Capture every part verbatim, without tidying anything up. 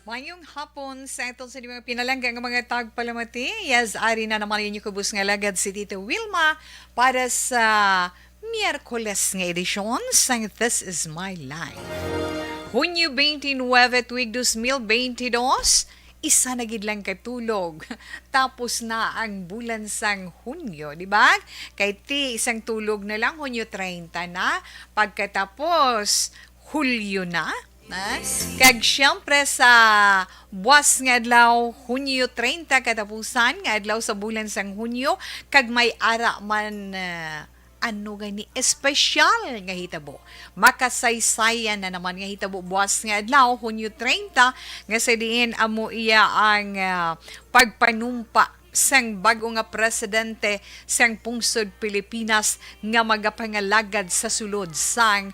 Mayong hapon sa aton sa mga pinalangga nga mga tagpalamati. Yes, ari na naman ang inyo kubos nga lagad si Tita Wilma para sa Miyerkules nga edisyon sang This Is My Life. Hunyo twenty-nine, tuig dos mil bente dos, isa na gid lang ka tulog. Tapos na ang bulan sang Hunyo, di ba? Kay ti isang tulog na lang, Hunyo treinta na. Pagkatapos, Hulyo na. Na? Kag siyempre sa buwas nga adlaw, Hunyo treinta, katapusan nga adlaw sa bulan sang Hunyo, kag may ara man, ah, ano gani, espesyal nga hitabo. Makasaysayan na naman nga hitabo buwas nga adlaw, Hunyo treinta, nga sa diin amo iya ang, ah, pagpanumpa sang bag-o nga presidente sang pungsod Pilipinas nga magapangalagad sa sulod sang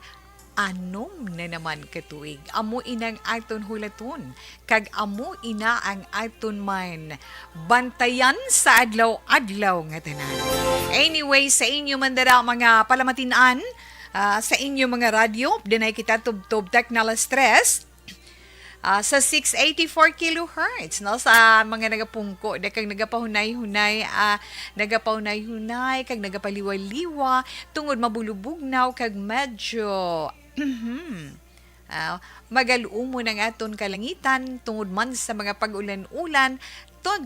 anom na naman ka tuig. Amo inang aton hulaton, kag amo ina ang aton man bantayan sa adlaw-adlaw nga tanan. Anyway, sa inyo man dira mga palamatinan, ah, sa inyo mga radyo, dinay kita tubtob Tecno Alas Tres, ah, sa six eighty-four kilohertz, no? Sa mga nagapungko, da kag nagapahunay-hunay, ah, nagapahunay-hunay, kag nagapaliwa-liwa, tungod mabulubugnaw, kag medyo, mhm, ah, magaluumon ang aton kalangitan, tungod man sa mga pag-ulan-ulan,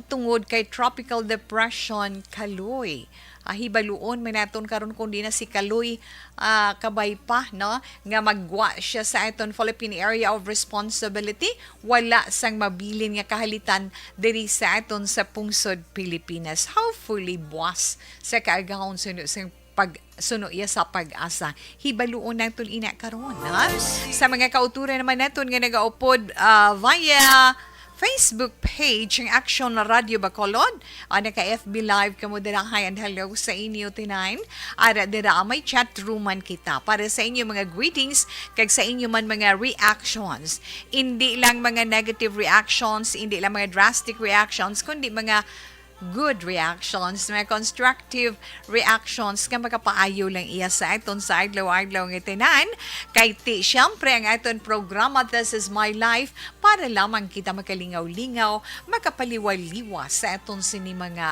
tungod kay Tropical Depression Kaloy. Ah, hibaluon man naton karon kung di na si Kaloy, ah, kabay pa, no, nga maggwa siya sa aton Philippine Area of Responsibility, wala sang mabilin nga kahalitan diri sa aton sa pungsod Pilipinas. Hopefully, buwas sa kaagahon suno sang pag suno iya sa pag-asa. Hibaluon naton ina karon, ha? Sa mga kauturan naman naton nga nagaupod, ah, via Facebook page ang Action Radio Bacolod. Ah, naka F B Live kamo dira. Hi and hello sa inyo tinayn. Ara dira may chat room man kita para sa inyo mga greetings kag sa inyo man mga reactions. Hindi lang mga negative reactions, hindi lang mga drastic reactions, kundi mga good reactions, mga constructive reactions nga makapaayo lang iya sa aton sa adlaw-adlaw nga tanan. Kay ti, siyempre, ang aton programa, This Is My Life, para lamang kita makalingaw-lingaw, makapaliwa-liwa sa aton sini mga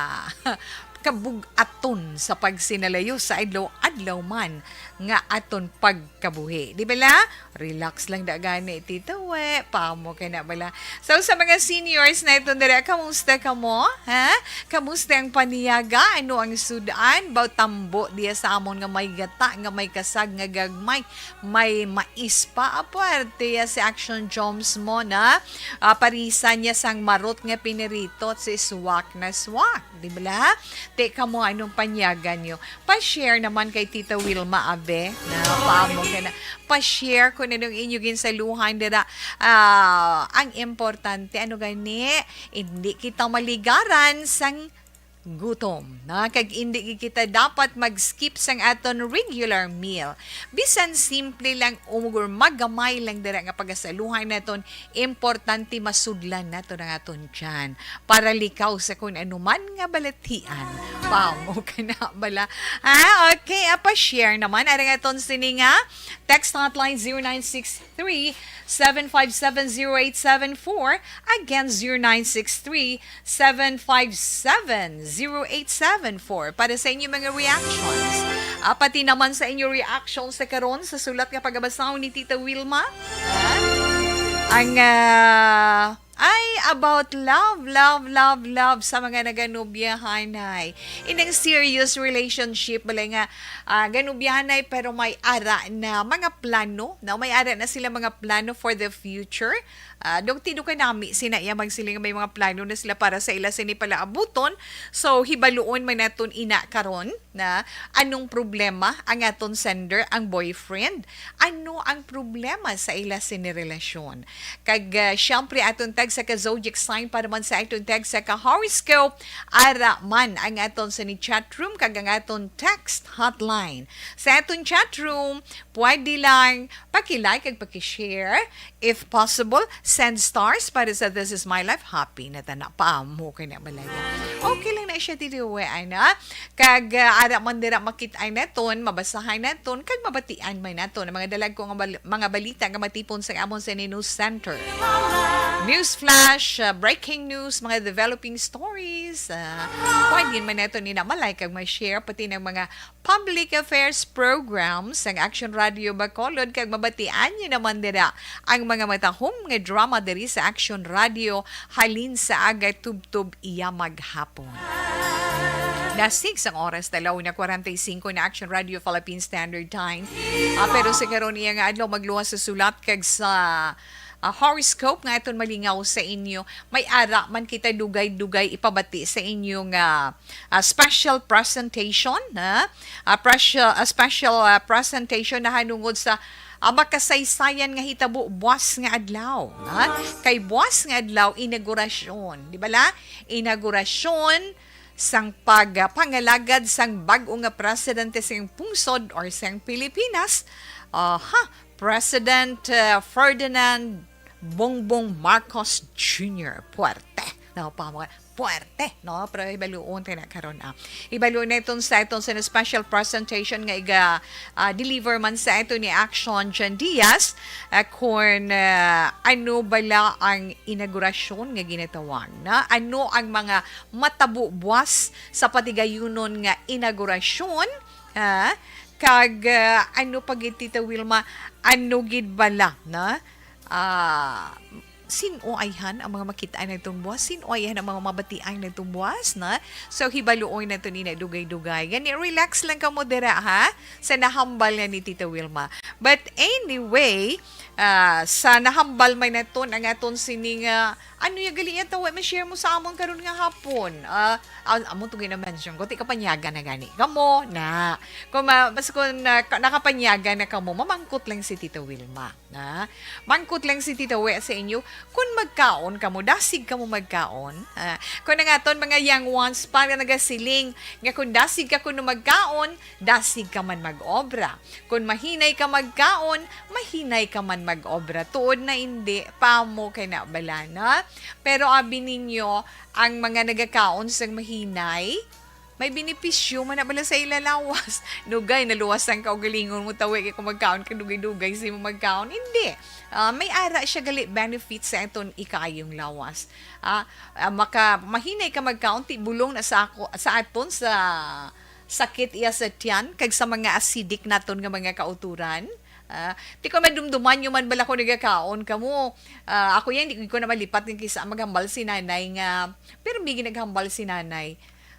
kabug-aton sa pagsinalayo sa adlaw-adlaw man nga aton pagkabuhi. Di bala? Relax lang da gani, Tita We. Pamo ka na bala. So, sa mga seniors na ito dira, kamusta kamo? Ha? Kamusta ang paniyaga? Ano ang sudan? Baw tambo diya sa amon nga may gata, nga may kasag, nga gagmay, may mais pa. Apwerte ya si Action Joms mo na, ah, parisan niya sang marot nga pinirito, si swak na swak. Di bala? Te, kamo, anong panyaga niyo? Pa-share naman kay Tita Wilma, abe. Na, paamo ka na. Pa-share kung anong inyo ginsaluhan dira. Ah, ang importante, ano gani, hindi kita maligaran sang gutom, na? Kag hindi gid kita dapat mag-skip sang aton regular meal. Bisan simple lang, ug magamay lang dira nga pagasaluhan naton, importante masudlan naton ang aton tiyan para likaw sa kun anuman nga balatian. Pamo ka na bala. Ah, okay, apa share naman. Arang aton sini nga text hotline zero nine six three, seven five seven, zero eight seven four. Again, zero nine six three, seven five seven, zero eight seven four. Para sa inyo mga reactions. Ah, pati naman sa inyo reactions sa karon sa sulat nga pagabasahon ni Tita Wilma. Ah, ang, ah, ay, about love, love, love, love sa mga naganubyahanay. Inang serious relationship, balay nga, ah, ganubyahanay, pero may ara na mga plano, no? May ara na sila mga plano for the future. Ah, dong tido ka nami, sina iya magsiling may mga plano na sila para sa ila sini palaabuton. So, hibaluon man naton ina karon na anong problema ang aton sender, ang boyfriend. Ano ang problema sa ila sini relasyon? Kag, ah, siyempre, aton tag sa ka zodiac sign para man sa aton tag sa ka horoscope. Ara man ang aton sa ni chat room kag ang aton text hotline. Sa aton chat room, pwede lang paki-like kag paki-share. If possible, send stars para sa This Is My Life. Happy na tana pa mo kay na malaya. Okay lang na siya diri, we, ana. Kag, ah, ara man dira makit-an naton, mabasahan naton, kag mabatian man naton ang mga dalagko nga bal-, mga balita nga matipon sa amon sa News Center. News flash, ah, breaking news, mga developing stories. Ah, pwede man naton ni na ma-like kag ma-share, pati ng mga public affairs programs sang Action Radio Bacolod, kag mabatian niyo naman dira ang mga matahom nga drama diri sa Action Radio halin sa aga tubtob iya maghapon. Dasig sang oras, talaw na kwarenta y singko na Action Radio Philippine Standard Time. Ah, pero sa karon niya nga adlaw, magluwas sa sulat kag sa, ah, horoscope nga aton malingaw sa inyo. May ara man kita dugay-dugay ipabati sa inyo nga, ah, special presentation, ha? Ah, special, ah, special, ah, presentation na hanungod sa, ah, makasaysayan nga hitabo buwas nga adlaw, ha? Kay buwas nga adlaw, inaugurasyon, di ba la? Inaugurasyon sang pag, ah, pangalagad sang bag-o nga presidente sang pungsod or sang Pilipinas, ah, ha? President, ah, Ferdinand Bongbong Marcos Junior. Puwerte. No, pa mo, puwerte, no? Pero hibaluon tayo na karon, ah. Hibaluon na iton sa, iton sa special presentation nga iga, ah, deliver man sa ito ni Action Jan Diaz, ah, kung, ah, ano bala ang inaugurasyon nga ginatawag na? Ano ang mga matabo buwas sa patigayunon nga inaugurasyon? Ah, kag, ah, ano pa gid, Tita Wilma, ano gid bala na? Ah, sin-o ayhan ang mga makit-an nagtong buwas? Sin-o ayhan ang mga mabatian nagtong buwas, na? So, hibaluoy na to nina dugay-dugay. Gani, relax lang kamo dira, ha? Sa nahambal nga ni Tita Wilma. But anyway, ah, sa nahambal may naton ang aton sining, ah, ano ya gali ya tawa ma-share mo sa amon karon nga hapon? Ah, am-, amo to gina-mention ko, ti kapanyaga na gani. Kamo na. Kung ma-, basta kung, ah, ka-, nakapanyaga na kamo, mamangkot lang si Tita Wilma. Na, mangkot lang si Tita We sa inyo, kun magkaon kamo, dasig kamo magkaon. Ah, kun ang aton mga young ones pa nga nagasiling, nga kun dasig ka kuno magkaon, dasig ka man mag-obra. Kun mahinay ka magkaon, mahinay ka man mag-obra. Tuod na indi, pamo kay na bala na. Pero abi ninyo, ang mga nagakaon sang mahinay, may benepisyo man na bala sa ila lawas. Dugay, naluwas ang kaugalingon mo, tawi, kay kung magkaon ka dugay-dugay, si mo magkaon. Hindi. Ah, may ara siya gali benefits sa aton ikaayong lawas. Ah, ah, maka, mahinay ka magkaon, ti bulong na sa ako, sa aton, sa sakit iya sa tiyan, kag sa mga acidic naton nga mga kauturan. Ah, ti ko madumduman nyo man bala ko nagakaon kamo. Ah, ako yan, di ko na malipat nga kisa maghambal si nanay nga, pero may ginaghambal si nanay.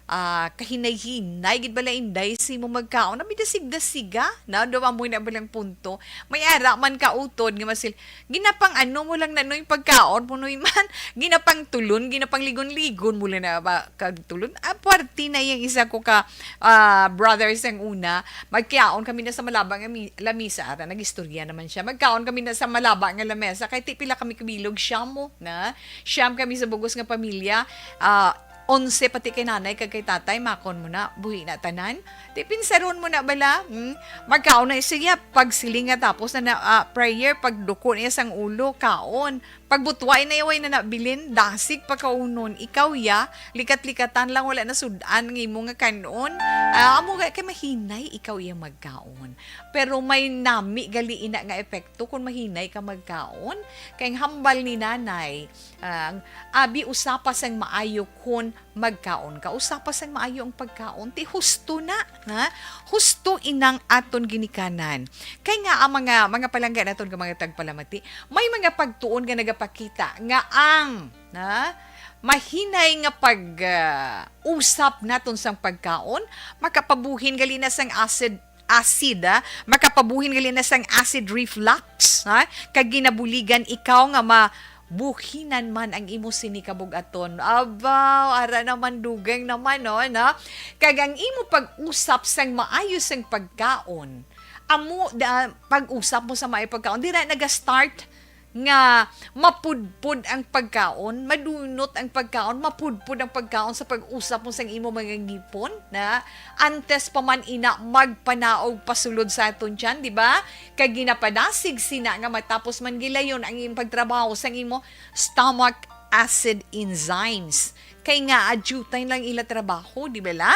Ah, kahinay-hinay gid bala, Inday, si mo magkaon. Abi dasig-dasiga. Na, do amoy na balang punto. May ara man ka utod nga masil-, ginapang ano mo lang na noy pagkaon mo noy man. Ginapang tulon, ginapang ligon-ligon mo lang na ba kag tulon. Ah, parte na yung isa ko ka, ah, brothers ang una. Magkaon kami na sa malaba nga mi-, lamisa. Ara, nag-istorya naman siya. Magkaon kami na sa malaba nga lamesa. Kay ti pila kami kabilog, siyam mo na. Siyam kami sa bugos nga pamilya. Ah, onse pati kay nanay kag kay tatay, makon mo na, buhi na tanan. Di pinsaron mo na bala, hmm? Magkaon na siya, pag siling nga tapos na, na, ah, prayer, pagduko niya sang ulo, kaon. Pagbutway na yaway na nabilin, dasig pa kaunon. Ikaw ya, likat-likatan lang, wala na sud-an ang imo nga kanon. Ah, amo nga, kay mahinay, ikaw ya magkaon. Pero may nami gali ina nga epekto kung mahinay ka magkaon. Kay ang hambal ni nanay, ang abi usapa sang maayo kun magkaon ka. Usapa sang maayo ang pagkaon. Ti husto na, ha? Husto inang aton ginikanan. Kay nga ang mga, mga palangga naton nga mga tagpalamati, may mga pagtuon nga nagapakita nga ang, ha? Mahinay nga pag, ah, usap naton sang pagkaon, makapabuhin gali na sang acid, acid, ah, makapabuhin gali na sang acid reflux, ha? Kag ginabuligan ikaw nga mabuhinan man ang imo sini kabug-aton. Abaw, ara naman, dugang naman, no, no? Kag ang imo pag-usap sang maayo sang pagkaon, amo, da, pag-usap mo sa maayo pagkaon, dira naga-start nga mapudpod ang pagkaon, madunot ang pagkaon, mapudpod ang pagkaon sa pag-usap mo sang imo mga ngipon, na antes pa man ina magpanaog pasulod sa aton tiyan, di ba? Kag ginapadasig sina nga matapos man gilayon ang imong pagtrabaho sang imo stomach acid enzymes. kay nga adyutay lang ila trabaho, di ba la?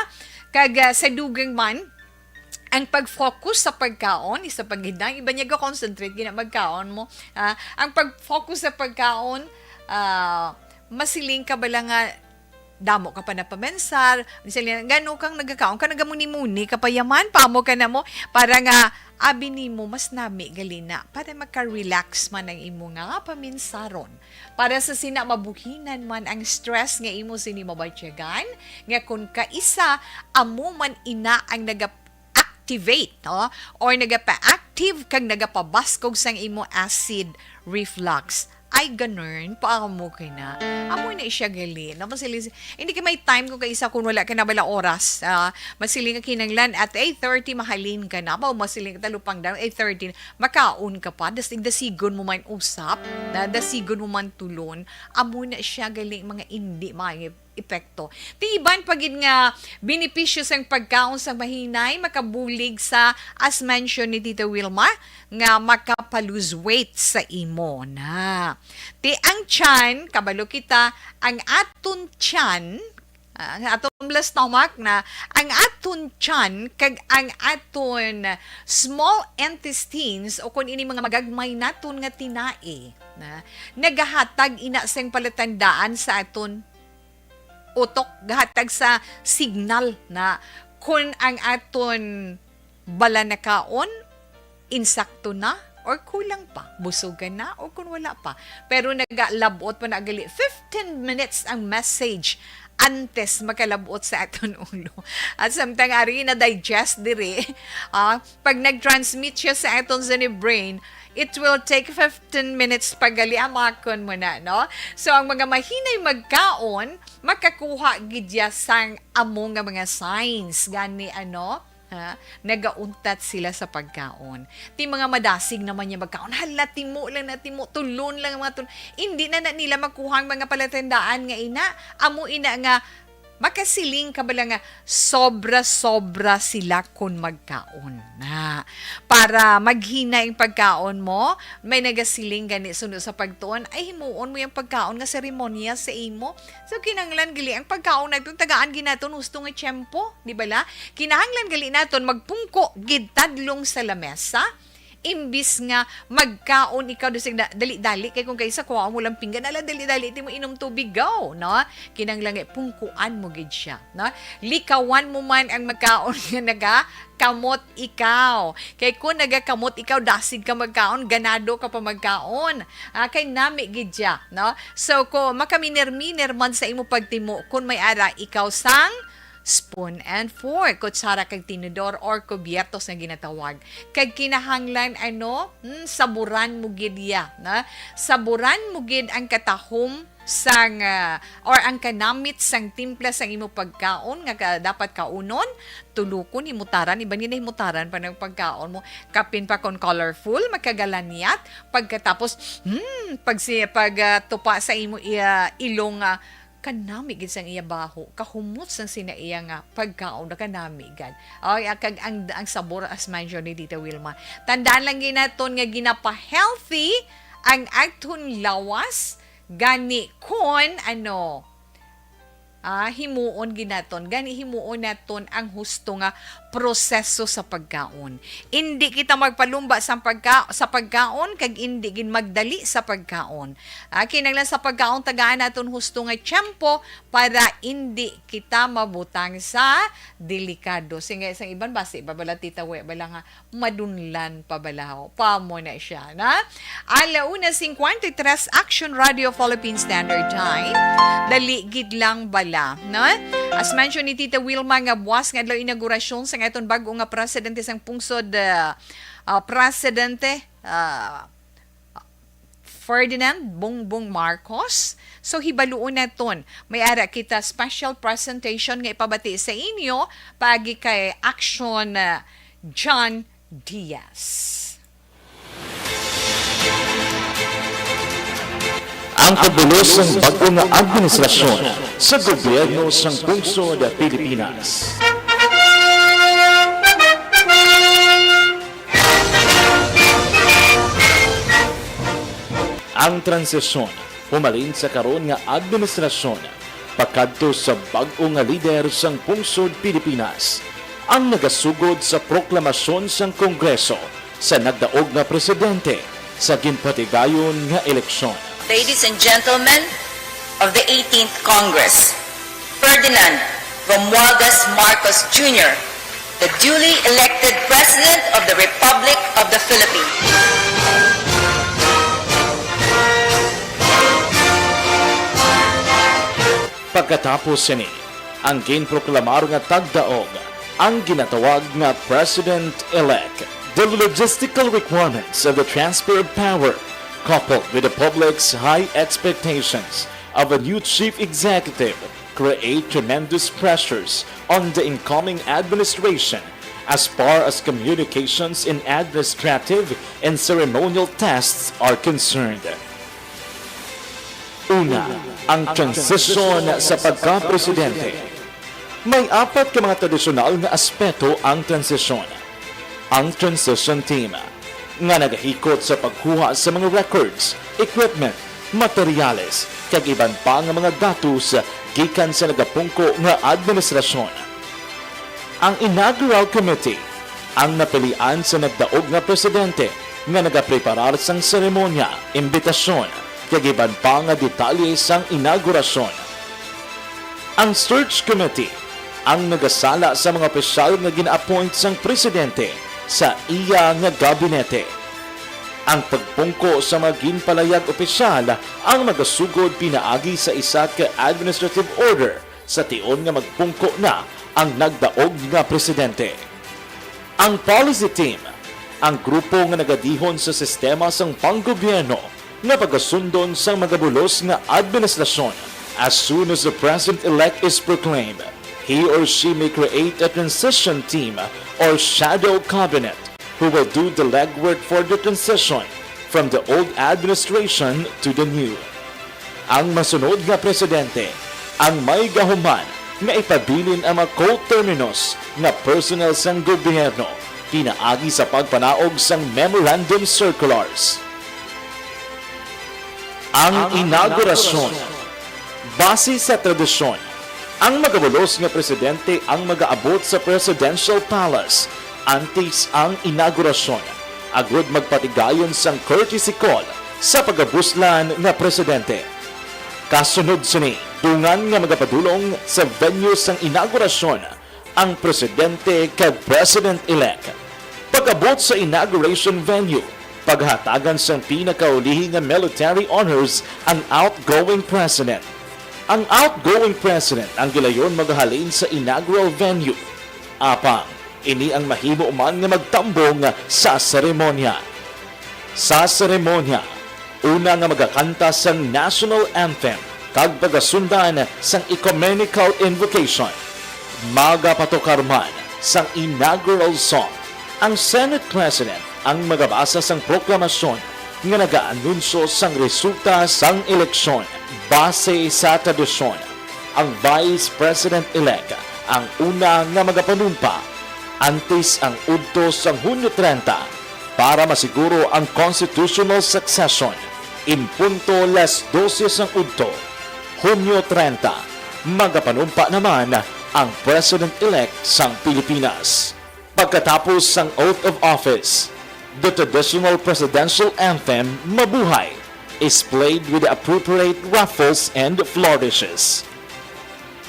Kag, ah, sa dugang man, ang pag-focus sa pagkaon, isa pa gid na, iba niya ga-concentrate, gina magkaon mo. Ah, ang pag-focus sa pagkaon, ah, masiling ka bala nga damo ka pa napamensar, masiling, gano kang nagakaon ka, nagamuni-muni ka pa yaman, pamo ka na mo, para nga, abi nimo, mas nami gali na, para maka-relax man ang imo nga paminsaron. Para sa sina mabuhinan man ang stress nga imo sini mabatyagan, nga kun kaisa, amo man ina ang naga-activate, no? Or nagapa-active kag nagapabaskog sang imo acid reflux. Ay, ganun. Paamo ka na. Amo na siya gali. No? Masiling, hindi ka may time kung kaisa kung wala ka na bala oras. Ah, masiling nga kinanglan at eight thirty mahalin ka na. Ba, masiling ka talupang daw, eight thirty, makaon ka pa. Das, dasigon mo man usap. Na, dasigon mo man tulon. Amo na siya gali mga hindi mga epekto. Ti iban pa gid nga benepisyo sang pagkaon sang mahinay makabulig sa, as mentioned ni Tita Wilma, nga maka-lose weight sa imo na. Ti ang tiyan, kabalo kita, ang aton tiyan, ah, ang aton bala stomach na, ang aton tiyan kag ang aton small intestines o kung ini mga magagmay naton nga tinai na nagahatag ina sing palatandaan sa aton utok, gahatag sa signal na kun ang aton bala nakaon, insakto na or kulang pa, busugan na o kun wala pa. Pero nagalabot pa na gali, fifteen minutes ang message antes makalabot sa aton ulo. At samtang ari na-digest diri, ah, pag nag-transmit siya sa aton sa ni brain, it will take fifteen minutes pag gali amakon mo na, no? So, ang mga mahinay magkaon, makakuha gid ya sang amo nga mga signs. Gani, ano, ha? Nagauntat sila sa pagkaon. Ti mga madasig naman niya magkaon. Hala, timo lang na timo, tulon lang mga tulon. Hindi na, na nila makuha ang mga palatandaan nga ina. Amo ina nga makasiling ka bala nga sobra-sobra sila kun magkaon na. Para maghina ang pagkaon mo, may nagasiling gani suno sa pagtuon, ay himuon mo yung pagkaon nga seremonya sa imo. So, kinahanglan gali ang pagkaon naton tagaan gid naton husto nga tiyempo, di ba la? Kinahanglan gali naton magpungko gid tadlong sa lamesa, imbis nga magkaon ikaw, dusig na, dali-dali, kay kung kaisa, kuha mo lang pinggan, ala, dali-dali, ti mo inom tubig, go, no? Kinahanglan nga pungkuan mo gid siya, no? Likawan mo man ang magkaon nga nagakamot ikaw. Kay kung nagakamot ikaw, dasig ka magkaon, ganado ka pa magkaon. Ah, kay nami gid siya, no? So, kung makaminer-miner man sa imo pagtimo, kung may ara ikaw sang spoon and fork, kutsara kag tinidor or kubyertos nga ginatawag. Kag kinahanglan, ano, hmm, saburan mo gid iya, na? Saburan mo gid ang katahom sang, ah, or ang kanamit sang timpla sang imo pagkaon nga ka-, dapat kaunon, tulukon, himutaran, iban nga nahimutaran pa ng pagkaon mo, kapin pa kon colorful, magkagalanyat, pagkatapos, hmm, pag si-, pag, ah, tupa sa imo, ah, ilong, ah, kanami gid sang iya baho, kahumot sang sina iya nga pagkaon na kanami gid. Ay, ah, kag ang, ang sabor as mentioned ni Tita Wilma. Tandaan lang ginaton nga ginapa-healthy ang aton lawas, gani kon ano, ah, himuon ginaton, gani himuon naton ang husto nga proseso sa pagkaon. Indi kita magpalumba sa pagka-, sa pagkaon, kag indi gid magdali sa pagkaon. Ah, kinahanglan sa pagkaon, tagaan naton husto nga tiyempo para indi kita mabutang sa delikado. Sing-, sang iban basi, babala tita, we, bala nga madunlan pa bala, ho. Pamo na siya, na? Ala una cincuenta y tres, Action Radio Philippine Standard Time. Dali gid lang bala, na? As mentioned ni Tita Wilma nga buwas nga adlaw inaugurasyon sa aton bag-o nga presidente sang pungsod, ah, ah, Presidente, ah, Ferdinand Bongbong Marcos. So, hibaluon naton, may ara kita special presentation nga ipabati sa inyo paagi kay Action, ah, John Diaz. Ang pagbulos sang bag-o nga administrasyon sa gobyerno sang pungsod Pilipinas. Ang transisyon humalin sa karon nga administrasyon pakadto sa bag-o nga lider sang pungsod Pilipinas, ang nagasugod sa proklamasyon sang Kongreso sa nagdaog nga presidente sa ginpatigayon nga eleksyon. Ladies and gentlemen of the eighteenth Congress, Ferdinand Romualdez Marcos Junior, the duly elected President of the Republic of the Philippines. Pagkatapos sini, ang ginproklamar nga tagdaog ang ginatawag nga President-elect. The logistical requirements of the transfer of power, coupled with the public's high expectations of a new chief executive, create tremendous pressures on the incoming administration as far as communications and administrative and ceremonial tasks are concerned. Una, ang transisyon sa pagka-presidente. May apat ka mga tradisyonal nga aspeto ang transisyon. Ang transition team, nga nagahikot sa pagkuha sa mga records, equipment, materyales, kag iban pa nga mga datos gikan sa nagapungko nga administrasyon. Ang Inaugural Committee, ang napilian sa nagdaog nga presidente nga nagapreparar sang seremonya, imbitasyon, kag iban pa nga detalye sang inaugurasyon. Ang Search Committee, ang nagasala sa mga opisyal nga gina-appoint sang presidente sa iya nga gabinete. Ang pagpungko sa mga ginpalayag opisyal ang magasugod pinaagi sa isa ka administrative order sa tion nga magpungko na ang nagdaog nga presidente. Ang policy team, ang grupo nga nagadihon sa sistema sang panggobyerno nga pagasundon sang magabulos nga administrasyon. As soon as the president-elect is proclaimed, he or she may create a transition team or shadow cabinet who will do the legwork for the transition from the old administration to the new. Ang masunod nga presidente ang may gahuman nga ipabilin ang mga coterminous nga personnel sang gobyerno pinaagi sa pagpanaog sang memorandum circulars. Ang inaugurasyon. Base sa tradisyon, ang magabulos nga presidente ang magaabot sa Presidential Palace antes ang inaugurasyon, agud magpatigayon sang courtesy call sa pagabuslan nga presidente. Kasunod sini, dungan nga magapadulong sa venue sang inaugurasyon ang presidente kag president-elect. Pag-abot sa inauguration venue, paghatagan sang pinakaulihi nga military honors ang outgoing president. Ang outgoing president ang gilayon magahalin sa inaugural venue. Apang, ini ang mahimo man nga magtambong sa seremonya. Sa seremonya, una nga magakanta sang national anthem kag pagasundan sang ecumenical invocation. Magapatukar man sang inaugural song. Ang Senate President ang magabasa sang proklamasyon nga nagaanunsyo sang resulta sang eleksyon. Base sa tradisyon, ang Vice President-elect ang una nga magapanumpa antes ang udto sang Hunyo treinta para masiguro ang constitutional succession. In punto las dose sang udto, Hunyo treinta, magapanumpa naman ang President-elect sang Pilipinas. Pagkatapos sang oath of office, the traditional presidential anthem, Mabuhay, is played with the appropriate ruffles and flourishes.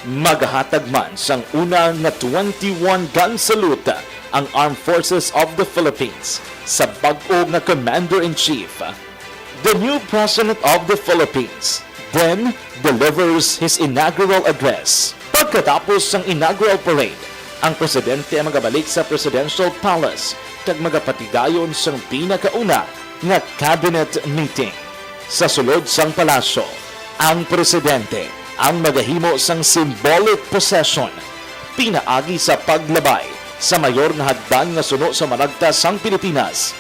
Magahatag man sang una nga twenty-one gun salute ang Armed Forces of the Philippines sa bag-o nga Commander-in-Chief. The new President of the Philippines then delivers his inaugural address. Pagkatapos sang inaugural parade, ang presidente ang magabalik sa Presidential Palace kag magapatigayon sang pinakauna nga cabinet meeting. Sa sulod sang palasyo, ang presidente ang magahimo sang symbolic procession pinaagi sa paglabay sa mayor nga hagdan nga suno sa Maragta sang Pilipinas.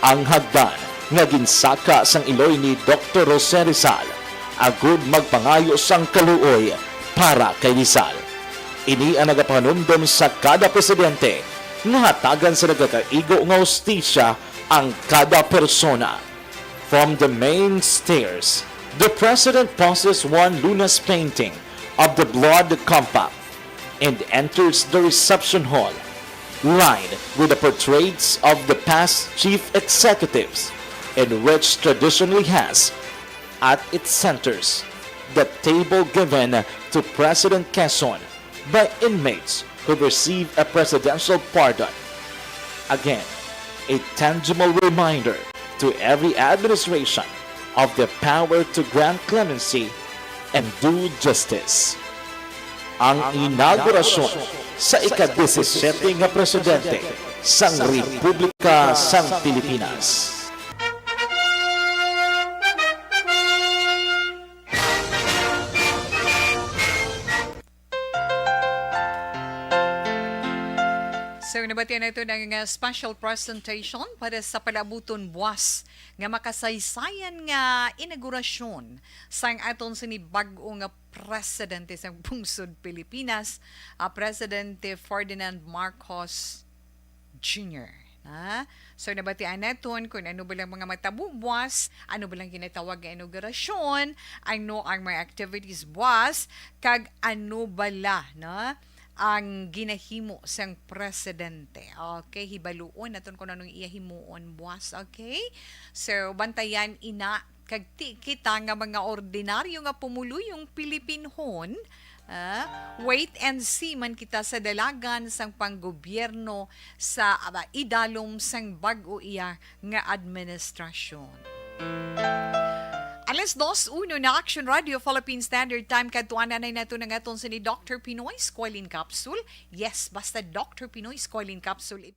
Ang hagdan nga ginsaka sang iloy ni Doktor Jose Rizal agud magpangayo sang kaluoy para kay Rizal. Ini ang nagapahanumdom sa kada presidente nga hatagan sa nagakaigo nga hustisya ang kada persona. From the main stairs, the president possesses one Lunas painting of the Blood Compact and enters the reception hall, lined with the portraits of the past chief executives, in which traditionally has, at its centers, the table given to President Quezon by inmates who receive a presidential pardon. Again, a tangible reminder to every administration of the power to grant clemency and do justice. Ang inaugurasyon sa ika-disisiyete nga presidente sang Republika sang Pilipinas. So, nabatian nato na nga special presentation para sa palabuton buwas nga makasaysayan nga inaugurasyon sang aton sini bag-o nga presidente sang pungsod Pilipinas, ah, Presidente Ferdinand Marcos Junior. Ha? So, nabatian naton kung ano ba lang mga matabo buwas, ano ba lang ginatawag nga inaugurasyon, ano ang mga activities buwas, kag ano bala, no, ang ginahimo sang presidente. Okay, hibaluon naton kung anong iya himuon buwas, okay? So, bantayan ina kag ti kita nga mga ordinaryo nga pumuluyong Pilipinhon, ah, wait and see man kita sa dalagan sang panggobyerno sa, ah, idalom sang bag-o iya nga administrasyon. Alas dos uno na Action Radio Philippine Standard Time, kadtuan na nato na nga aton sini Doctor Pinoy Squalene Capsule. Yes, basta Doctor Pinoy Squalene Capsule.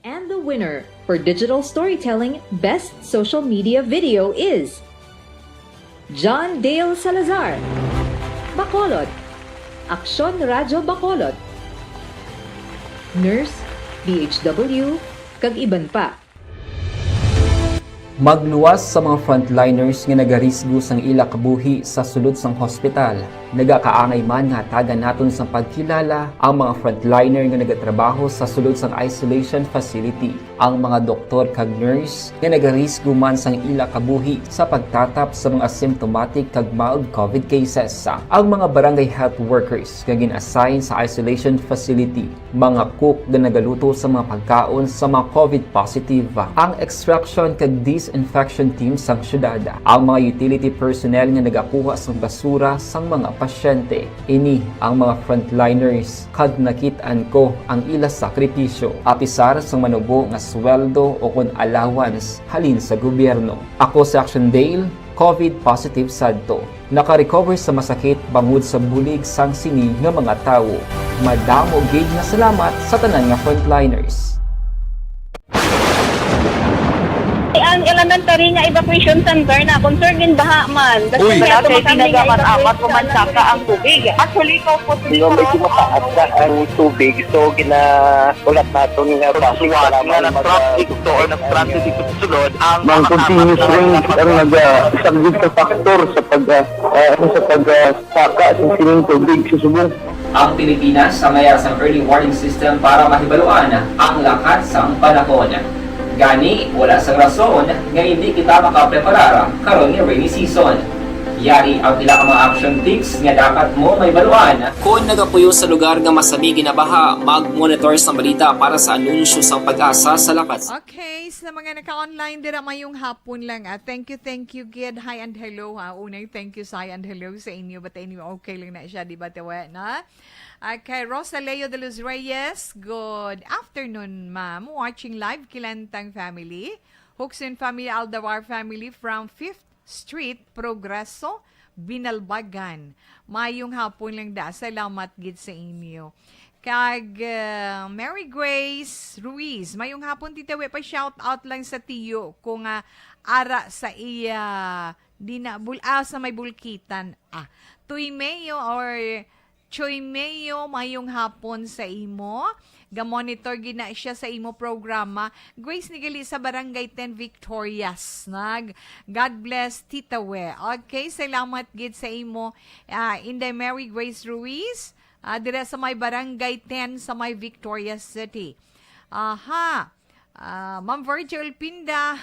And the winner for Digital Storytelling Best Social Media Video is John Dale Salazar, Bacolod, Aksyon Radyo Bacolod, Nurse, D H W, kag iban pa. Magluwas sa mga frontliners nga nagarisgo sang ila kabuhi sa sulod sang hospital. Nagakaangay man nga hatagan naton sang pagkilala ang mga frontliner nga nagatrabaho sa sulod sang isolation facility, ang mga doktor kag nurse nga nagarisgo man sang ila kabuhi sa pagtatap sa mga asymptomatic kag mild COVID cases, ang mga barangay health workers nga gin-assign sa isolation facility, mga cook nga nagaluto sa mga pagkaon sa mga COVID positive, ang extraction kag disinfection team sang syudad, ang mga utility personnel nga nagakuha sang basura sang mga pasyente. Ini ang mga frontliners, kag nakit-an ko ang ila sakripisyo. Apisar sang manubo nga sweldo o kon allowance halin sa gobyerno. Ako si Action Dale, COVID positive sadto. Naka-recover sa masakit bangod sa bulig sang sini nga mga tawo. Madamo gid nga salamat sa tanan nga frontliners. Ang elementary nga evacuation center na concern gid baha man. Uy! Kaya tumakami nga evacuation center. Apat ko man saka ang tubig. Actually, ikaw po, medyo mataas na ang tubig, so gina Ulat naton nga basi nga nag-traffic to or nag-transit dito sa sulod ang mga continuous rain ang nagasaglit sa factor sa pag ah, ah, ano, sa pag ah, saka sa sining tubig sa subong. Ang Pilipinas ang mayara sang early warning system para mahibaluan ang lakat sang panahon. Gani, wala sang rason nga indi kita makapreparar karon nga rainy season. Yari ang pila ka mga action tips nga dapat mo mahibaluan. Kon nagapuyo sa lugar nga masami ginabaha, mag-monitor sang balita para sa anunsyo sang PAGASA sa lakat. Okay, sa mga naka-online dira, mayong hapon lang, ah. Thank you, thank you gid. Hi and hello, ha. Unang thank you sa hi and hello sa inyo. But anyway, okay lang na siya, di ba, Tawe, na? Okay, Rosa Leo de los Reyes, good afternoon, ma'am. Watching live, Kilantang family. Huxon family, Aldavar family from Fifth Street, Progreso, Binalbagan. Mayong hapon lang da. Salamat gid sa inyo. Kag, uh, Mary Grace Ruiz, mayong hapon, Tita We, pa shout out lang sa tiyo ko nga ara sa iya, di na, bul, ah, sa may Bulkitan. Ah, Tuy Mayo or Choy Mayo, mayong hapon sa imo. Ga-monitor gid na siya sa imo programa. Grace ni gali sa Barangay ten Victorias. Nag, God bless, Tita We. Okay, salamat gid sa imo, ah, Inday Mary Grace Ruiz, ah, dira sa may Barangay ten sa may Victorias City. Aha. Ah, Ma'am Virgil Pinda.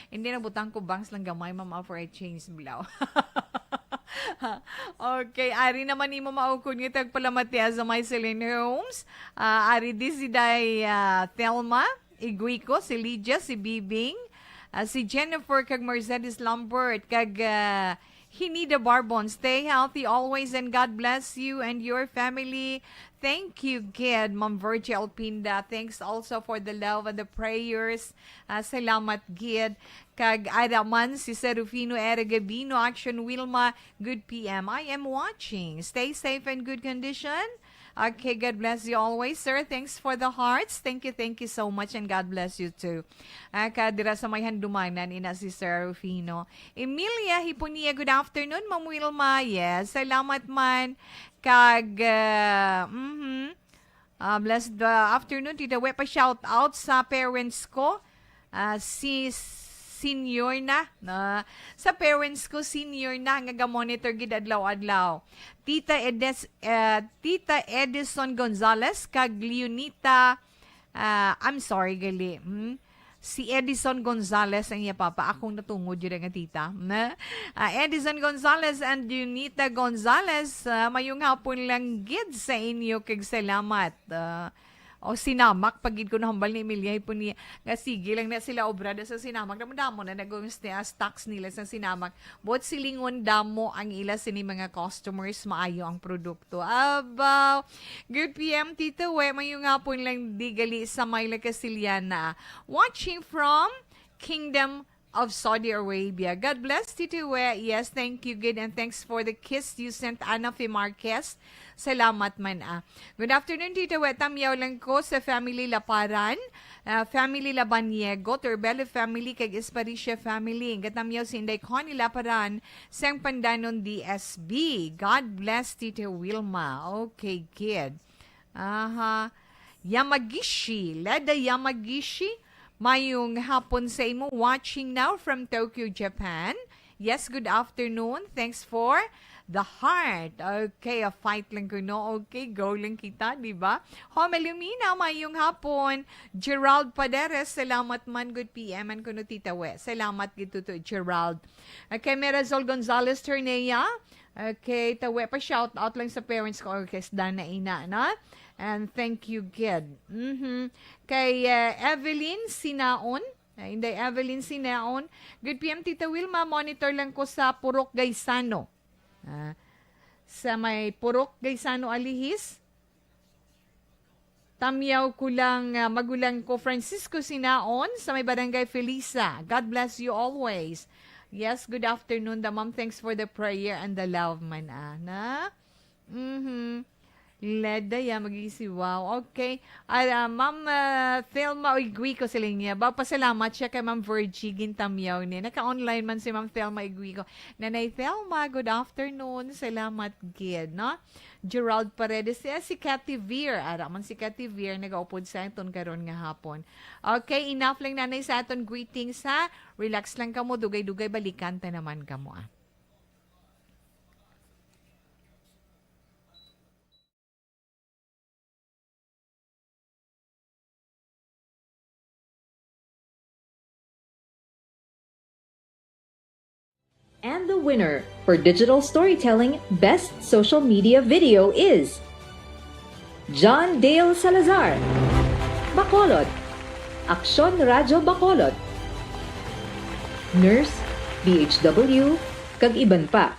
Hindi na, butang ko bangs lang gamay, ma'am, ah, for a change, blaw. Okay, ari naman nimo maukod nga tagpalamati sa may Celine Homes. Ah, ari di si Day, ah, Thelma Iguico, si Lydia, si Bibing, ah, si Jennifer kag Mercedes Lambert, kag, ah, Hinida Barbon. Stay healthy always and God bless you and your family. Thank you, gid, Ma'am Virgie Alpinda. Thanks also for the love and the prayers. Ah, salamat, gid. Kag ara man si Serufino Era Gabino, Action Wilma, good P M. I am watching. Stay safe and good condition. Okay, God bless you always, sir. Thanks for the hearts. Thank you, thank you so much, and God bless you too. Ah, ka dira sa may Handumanan, ina si Serufino. Emilia Hiponia, good afternoon, Ma'am Wilma. Yes, salamat man. Kag, ah, mhm. Ah, blessed, ah, afternoon, Tita We. Pa-shout out sa parents ko. Ah, si senior na, na, sa parents ko, senior na, nga ga-monitor gid adlaw-adlaw. Tita Edes-, ah, Tita Edison Gonzalez kag Leonita, ah, I'm sorry, gali. Hmm? Si Edison Gonzalez ang iya papa. Akong natungod yun nga tita. Na? Ah, Edison Gonzalez and Leonita Gonzalez, ah, mayong hapon lang gid sa inyo, kag salamat. Ah, o sinamak pa gid ko nahambal ni Emilia Hiponia nga sige lang na sila obrada sa sinamak. Damo-damo na nag-, stocks nila sa sinamak. Buot silingon, damo ang ila sini mga customers, maayo ang produkto. Abaw! Good P M, Tito We. Mayong hapon lang di gali sa may La Casiliana. Watching from Kingdom of Saudi Arabia. God bless, Tito We. Yes, thank you, good. And thanks for the kiss you sent, Ana Fe Marquez. Salamat man, ah. Good afternoon, Tito We. Tamyaw lang ko sa family Laparan, ah, family Labaniego, Turbelo family, kag Esparicia family. Gatamyaw si Inday Connie Laparan, sang Pandanon D S B. God bless, Tito Wilma. Okay, good. Aha. Yamagishi, Leda Yamagishi, mayong hapon sa imo. Watching now from Tokyo, Japan. Yes, good afternoon. Thanks for the heart. Okay, a fight lang ko, no? Okay, go lang kita, di ba? Home Lumina, mayong hapon. Gerald Paderes, salamat man, good P M, an kuno Tita We. Salamat gid to, Gerald. Okay, Merazol Gonzalez Ternea. Okay, Tawe pa, shout out lang sa parents ko, orkestra na ina, no? And thank you, gid. Mhm. Kay, eh, Evelyn Sinaon, eh, Inday Evelyn Sinaon, good P M, Tita Wilma, monitor lang ko sa Purok Gaisano. Ah, sa may Purok Gaisano, Alihis. Tamyaw ko lang, ah, magulang ko, Francisco Sinaon, sa may Barangay Felisa. God bless you always. Yes, good afternoon, da ma'am. Thanks for the prayer and the love man, ana. Mhm. Leda ya, mag-isiwaw. Okay. Ah, ah, Ma'am, ah, Thelma Oiguico, siling niya. Ba, pasalamat siya kay Ma'am Virgie Gintamyaw ni. Naka-online man si Ma'am Thelma Oiguico. Nanay Thelma, good afternoon. Salamat gid, no? Gerald Paredes, eh, si Cathy Veer. Ara man si Cathy Veer, nagaupod sa aton karon nga hapon. Okay, enough lang, nanay, sa aton greetings, ha? Relax lang kamo, dugay-dugay balikan ta naman kamo, ah. And the winner for digital storytelling best social media video is John Dale Salazar, Bacolod, Aksyon Radyo Bacolod, Nurse, D H W, kag iban pa.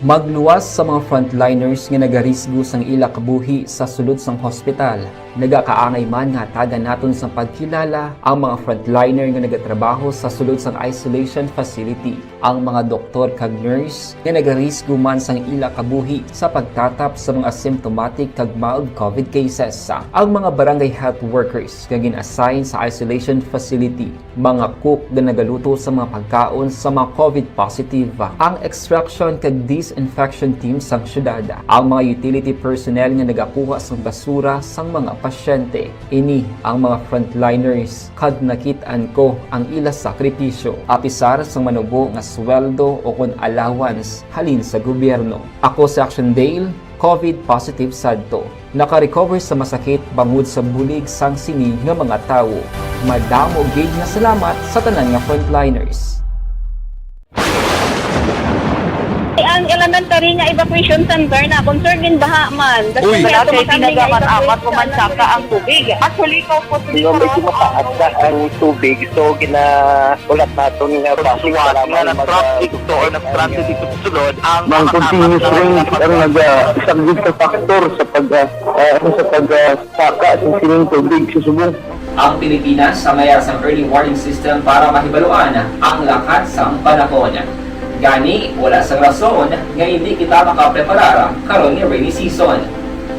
Magluwas sa mga frontliners nga nagarisgo sang ila kabuhi sa sulod sang hospital. Nagakaangay man nga hatagan naton sang pagkilala ang mga frontliner nga nagatrabaho sa sulod sang isolation facility, ang mga doktor kag nurse nga nagarisgo man sang ila kabuhi sa pagtatap sa mga asymptomatic kag mild COVID cases, ang mga barangay health workers nga gin-assign sa isolation facility, mga cook nga nagaluto sa mga pagkaon sa mga COVID positive, ang extraction kag disinfection team sang syudad, ang mga utility personnel nga nagakuha sang basura sang mga pasyente. Ini ang mga frontliners kag nakit-an ko ang ila sakripisyo, apisar sang manubo nga sweldo o kon allowance halin sa gobyerno. Ako si Action Dale, COVID positive sadto. Naka-recover sa masakit bangod sa bulig sang sini nga mga tawo. Madamo gid nga salamat sa tanan nga frontliners. Ang elementary nga evacuation center na concern din baha man. Uy. Wala kay tinaga man amat o mansaka ang tubig. Actually, ko po Nga medyo mataas na ang tubig, so ginaulat naton nga basi nga nag-transit to or nag-transit dito sa sulod ang Mang continuous rain ang nagasaglit sa factor sa pag ah, ah, ano, sa pag ah, saka sa sining tubig sa subong. Ang Pilipinas sa mayar sang early warning system para mahibaluan ang lakat sang panahon. Gani, wala sang rason nga hindi kita makapreparar karon nga rainy season.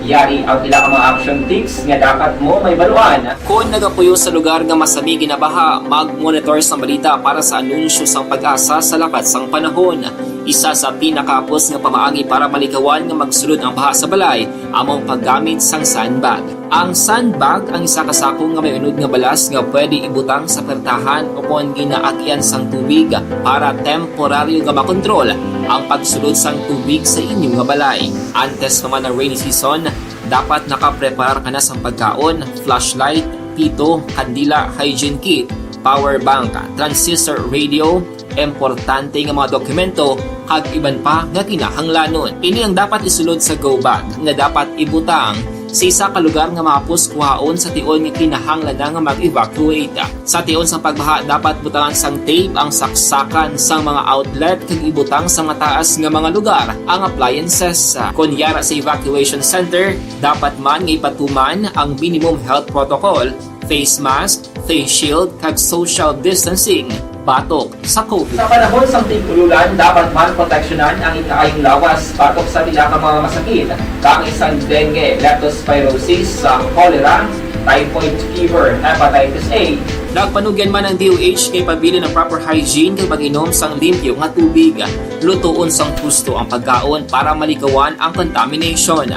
Yari ang pila ka mga action tips nga dapat mo mahibaluan. Kon nagapuyo sa lugar nga masami ginabaha, mag-monitor sang balita para sa anunsyo sang PAGASA sa lakat sang panahon. Isa sa pinakahapos nga pamaagi para malikawan nga magsulod ang baha sa balay amo ang paggamit sang sandbag. Ang sandbag ang isa ka sako nga may unod nga balas nga pwede ibutang sa pertahan o kon ginaagyan sang tubig para temporaryo nga makontrol ang pagsulod sang tubig sa inyo nga balay. Antes pa man ang rainy season, dapat nakapreparar ka na sang pagkaon, flashlight, pito, kandila, hygiene kit, power bank, transistor radio, importante nga mga dokumento, kag iban pa nga kinahanglanon. Ini ang dapat isulod sa go bag nga dapat ibutang sa isa ka lugar nga mahapos kuhaon sa tion nga kinahanglan na nga mag-evacuate. Sa tion sang pagbaha, dapat butangan sang tape ang saksakan sang mga outlet kag ibutang sa mataas nga mga lugar ang appliances. Kon yara sa evacuation center, dapat man nga ipatuman ang minimum health protocol, face mask, face shield, kag social distancing batok sa COVID. Sa panahon sang tig-ululan, dapat man proteksyonan ang ikaayong lawas batok sa pila ka mga masakit, kaangay sang dengue, leptospirosis, sa cholera, typhoid fever, hepatitis A. Nagpanugyan man ang D O H nga ipabilin ang proper hygiene kag pag-inom sang limpyo nga tubig. Lutoon sang husto ang pagkaon para malikawan ang contamination.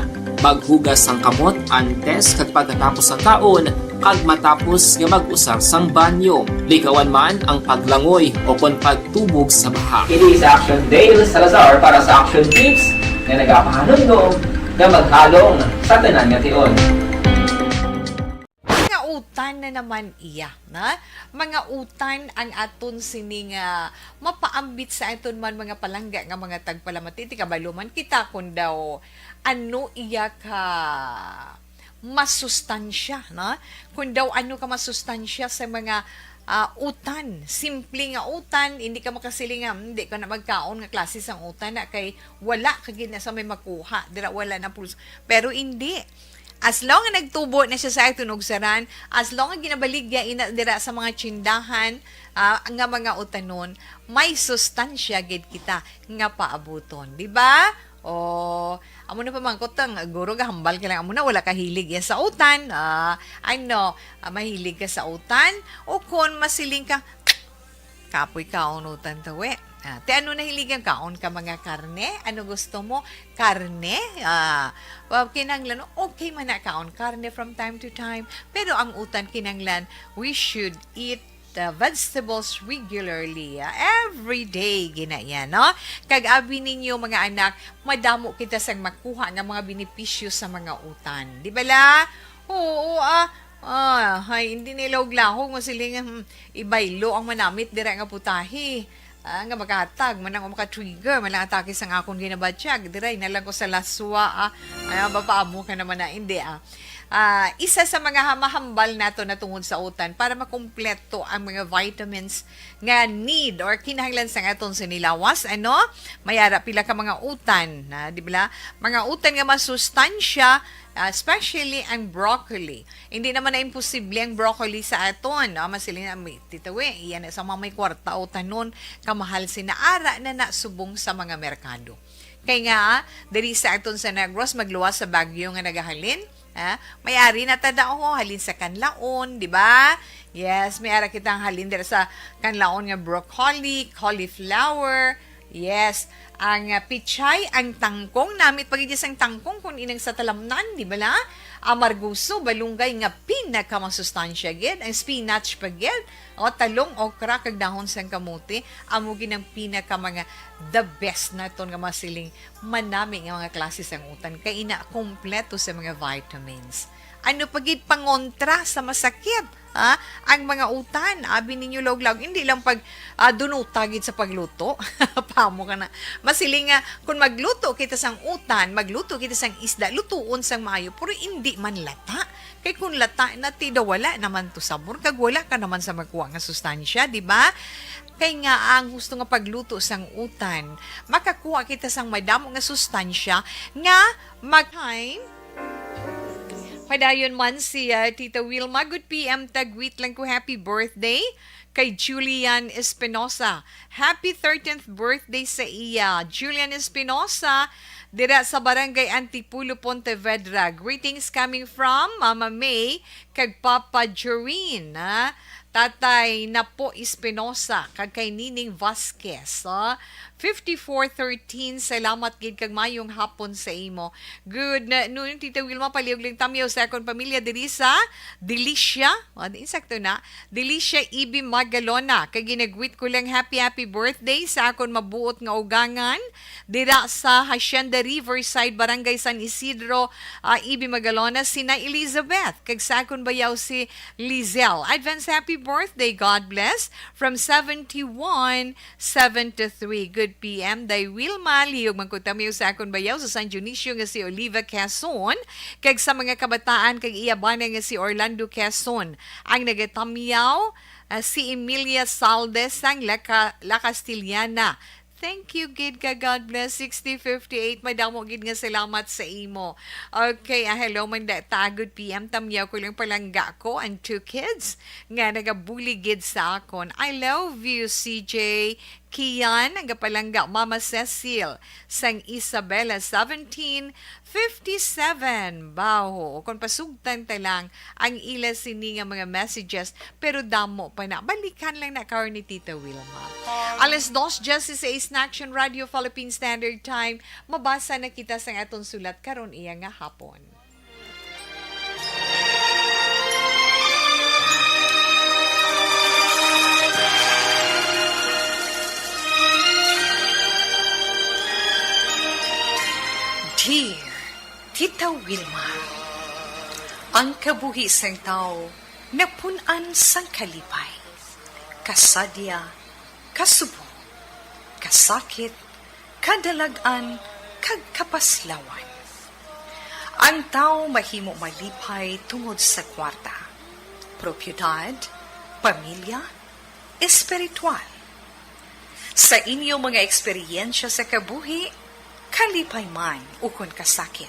Maghugas sang kamot antes kag pagkatapos sang kaon kag matapos nga mag-usar sang banyo. Likawan man ang paglangoy o kon pagtubog sa baha. Ini si Action Dale Salazar para sa Action Tips nga nagapahanumdom nga maghalong sa tanan nga tion. Mga utan na naman iya, na? Mga utan ang aton sini nga mapaambit sa aton man mga palangga nga mga tagpalamati. Ti kabalo man kita kung daw ano iya ka masustansya, na? Kung daw ano ka masustansya sa mga ah, utan, simple nga utan, hindi ka makasiling nga, "Hmm, di ka na magkaon nga klase sang utan na kay wala ka gid na sa may makuha, dira wala na pulos." Pero hindi. As long nga nagtubo na siya sa aton ugsaran, as long nga ginabaligya ina dira sa mga tsindahan, ah, nga mga utanon, may sustansya gid kita nga paabuton, di ba? O, amo na pamangkot ang guro, gahambal ka lang, amo na, wala ka hilig yan sa utan. Ah, ano, ah, mahilig ka sa utan? O kon masiling ka, "Kapoy kaon utan tawi." Ah, ti ano nahiligan, kaon ka mga karne? Ano gusto mo? Karne? Ah, well, kinahanglan, okay man na kaon karne from time to time. Pero ang utan, kinahanglan, we should eat uh, vegetables regularly, ah, every day, gina yan, no? Kag abi ninyo, mga anak, madamo kita sang makuha nga mga benepisyo sa mga utan. Di ba la? Oo, ah, ah, hay, hindi nila og lahog, masiling, hmm, ibaylo ang manamit dira nga putahe. Ah, nga makahatag man ang maka-trigger man lang atake sang akon ginabatyag. Diray na lang ko sa laswa, ah. Ay, ah, bapaamo ka naman na, hindi, ah. Ah, isa sa mga hamahambal nato na tungod sa utan para makumpleto ang mga vitamins nga need or kinahanglan sa aton sinilawas, ano? May ara pila ka mga utan, na, di ba? Mga utan nga masustansya, ah, especially ang broccoli. Hindi naman na imposible ang broccoli sa aton, no? Masiling na, "May titawi, iyan na sa mga may kwarta o tanon, kamahal sina ara na na subong sa mga merkado." Kay nga, diri sa aton sa Negros, magluwas sa bagyo nga nagahalin, ha? May ari na ta daw, halin sa Kanlaon, di ba? Yes, may ara kitang halin dira sa Kanlaon nga broccoli, cauliflower, yes, ang, ah, pichay, ang tangkong, namit pa gid sang tangkong kung inang sa talamnan, di ba la? amargoso, malunggay nga pinakamasustansya gid, ang spinach pa gid, o talong, okra, kag dahon sang kamote, amo gid ang pinaka mga the best naton nga masiling manami nga mga klase sang utan, kay ina kompleto sa mga vitamins. Ano pa gid pangontra sa masakit, ha? Ang mga utan, abi ninyo, lawog-lawog, hindi lang pag, ah, dunuta gid sa pagluto. Pamo ka na. Masiling nga, kung magluto kita sang utan, magluto kita sang isda, lutuon sang maayo, pero hindi man lata. Kay kung lata na, ti daw wala naman to sabor, kag wala ka naman sa makuha nga sustansya, di ba? Kay nga ang husto nga pagluto sang utan, makakuha kita sang madamo nga sustansya nga mag-, time. Padayon man si, ah, Tita Wilma. Good P M, tagwit lang ko. Happy birthday kay Julian Espinosa. Happy thirteenth birthday sa iya. Julian Espinosa, dira sa Barangay Antipolo, Pontevedra. Greetings coming from Mama May kag Papa Jorin, ha? Tatay Napo Espinosa, kag kay Nining Vasquez, ha? Fifty-four thirteen, salamat gid kag mayong hapon sa imo. Good na-, noon, Tita Wilma, palihog lang tamyaw sa akon pamilya diri sa Delicia. O, di, insakto na. Delicia Ibi Magalona. Kay ginagwit ko lang happy, happy birthday sa akon mabuot nga ugangan dira sa Hacienda Riverside, Barangay San Isidro, ah, Ibi Magalona, sina Elizabeth, kag sa akon bayaw si Lizelle. Advance happy birthday, God bless, from seventy-one seven to three. Good P M, Day Wilma. Lihog man ko tamyaw sa akon bayaw sa San Dionisio nga si Oliva Quezon, kag sa mga kabataan kag iya bana nga si Orlando Quezon. Ang nagatamyaw, ah, si Emilia Saldes sang La Ca-, La Castellana. Thank you gid ka, God bless, sixty fifty-eight. Madamo gid nga salamat sa imo. Okay, ah, hello man da ta, good P M. Tamyaw ko lang palangga ko, ang two kids nga nagabulig gid sa akon. I love you, C J. Kian, ang gapalangga, Mama Cecil, sang Isabela, seventeen fifty-seven. Baho, kung pasugtan ta lang ang ila sini nga mga messages, pero damo pa na. Balikan lang na karon ni Tita Wilma. Alas dos dieciséis na, Action Radio Philippine Standard Time. Mabasa na kita sang aton sulat karon iya nga hapon. Dear Tita Wilma, ang kabuhi sang tawo napun-an sang kalipay, kasadya, kasubo, kasakit, kadalag-an, kag kapaslawan. Ang tawo mahimo malipay tungod sa kwarta, propiedad, pamilya, espiritual. Sa inyo mga eksperyensya sa kabuhi, kalipay man ukon kasakit,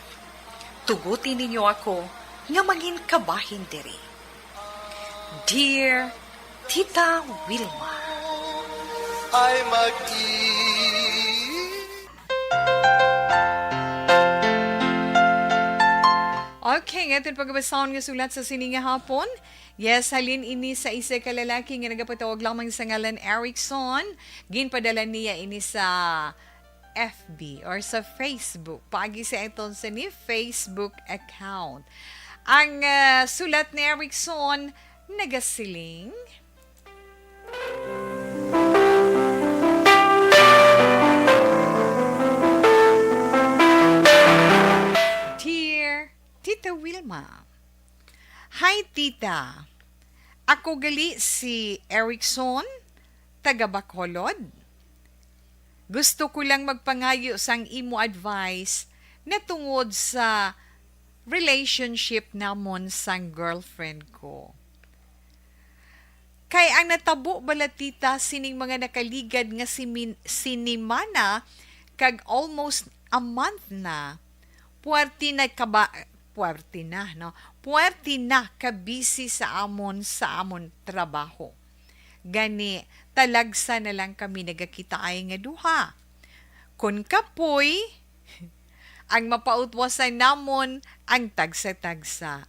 tuguti ninyo ako nga mangin kabahin diri. Dear Tita Wilma. Ay mag-i- Okay, nga aton pagabasahon nga sulat sa sini nga hapon. Yes, halin ini sa isa ka lalaki nga nagapatawag lamang sa ngalan Erickson. Ginpadala niya ini sa F B or sa Facebook, paagi sa aton sini Facebook account. Ang, ah, sulat ni Erickson nagasiling, Dear Tita Wilma, Hi, Tita. Ako gali si Erickson, taga Bacolod. Gusto ko lang magpangayo sang imo advice na tungod sa relationship namon sang girlfriend ko. Kay ang natabo bala, Tita, sining mga nakaligad nga simin-, sinimana kag almost a month na, puwerte na kaba-, puwerte na, no? Puwerte na ka busy sa amon, sa amon trabaho. Gani, talagsa na lang kami nagakitaay nga duha. Kon kapoy, ang mapautwasan namon ang tagsa-tagsa.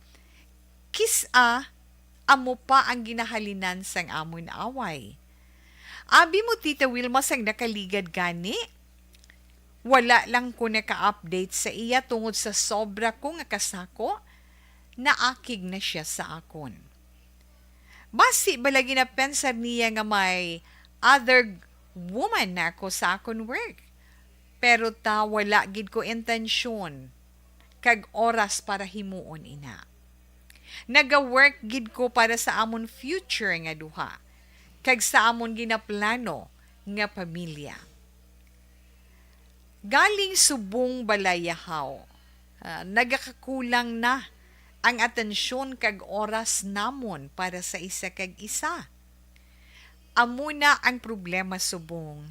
Kis-a, amo pa ang ginahalinan sang amon away. Abi mo, Tita Wilma, sang nakaligad gani? Wala lang ko naka-update sa iya tungod sa sobra ko nga kasako. naakig na sia sa akon. Basi bala ginapensar niya nga may other woman na ako sa akon work. Pero ta, wala gid ko intensyon kag oras para himuon ina. Naga-work gid ko para sa amon future nga duha, kag sa amon ginaplano nga pamilya. Galing subong bala yahaw, ah, nagakakulang na ang atensyon kag oras namon para sa isa kag isa. Amo na ang problema subong.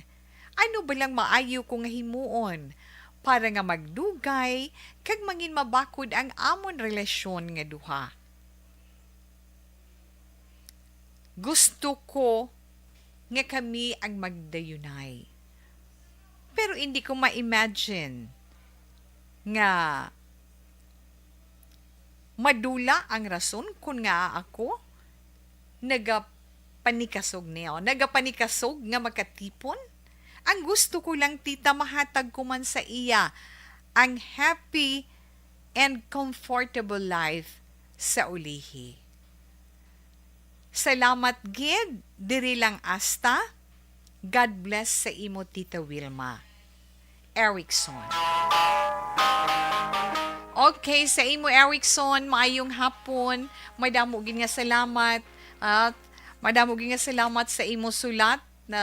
Ano ba lang maayo ko nga himuon para nga magdugay kag mangin mabakod ang amon relasyon nga duha? Gusto ko nga kami ang magdayunay. Pero hindi ko ma-imagine nga madula ang rason kon ngaa ako nagapanikasog niya, o nagapanikasog nga makatipon. Ang gusto ko lang, tita, mahatag ko man sa iya ang happy and comfortable life sa ulihi. Salamat gid, diri lang asta. God bless sa imo, Tita Wilma. Erickson. Okay, sa imo, Erickson, maayong hapon. Madamo gid nga salamat. At madamo gid nga salamat sa imo sulat na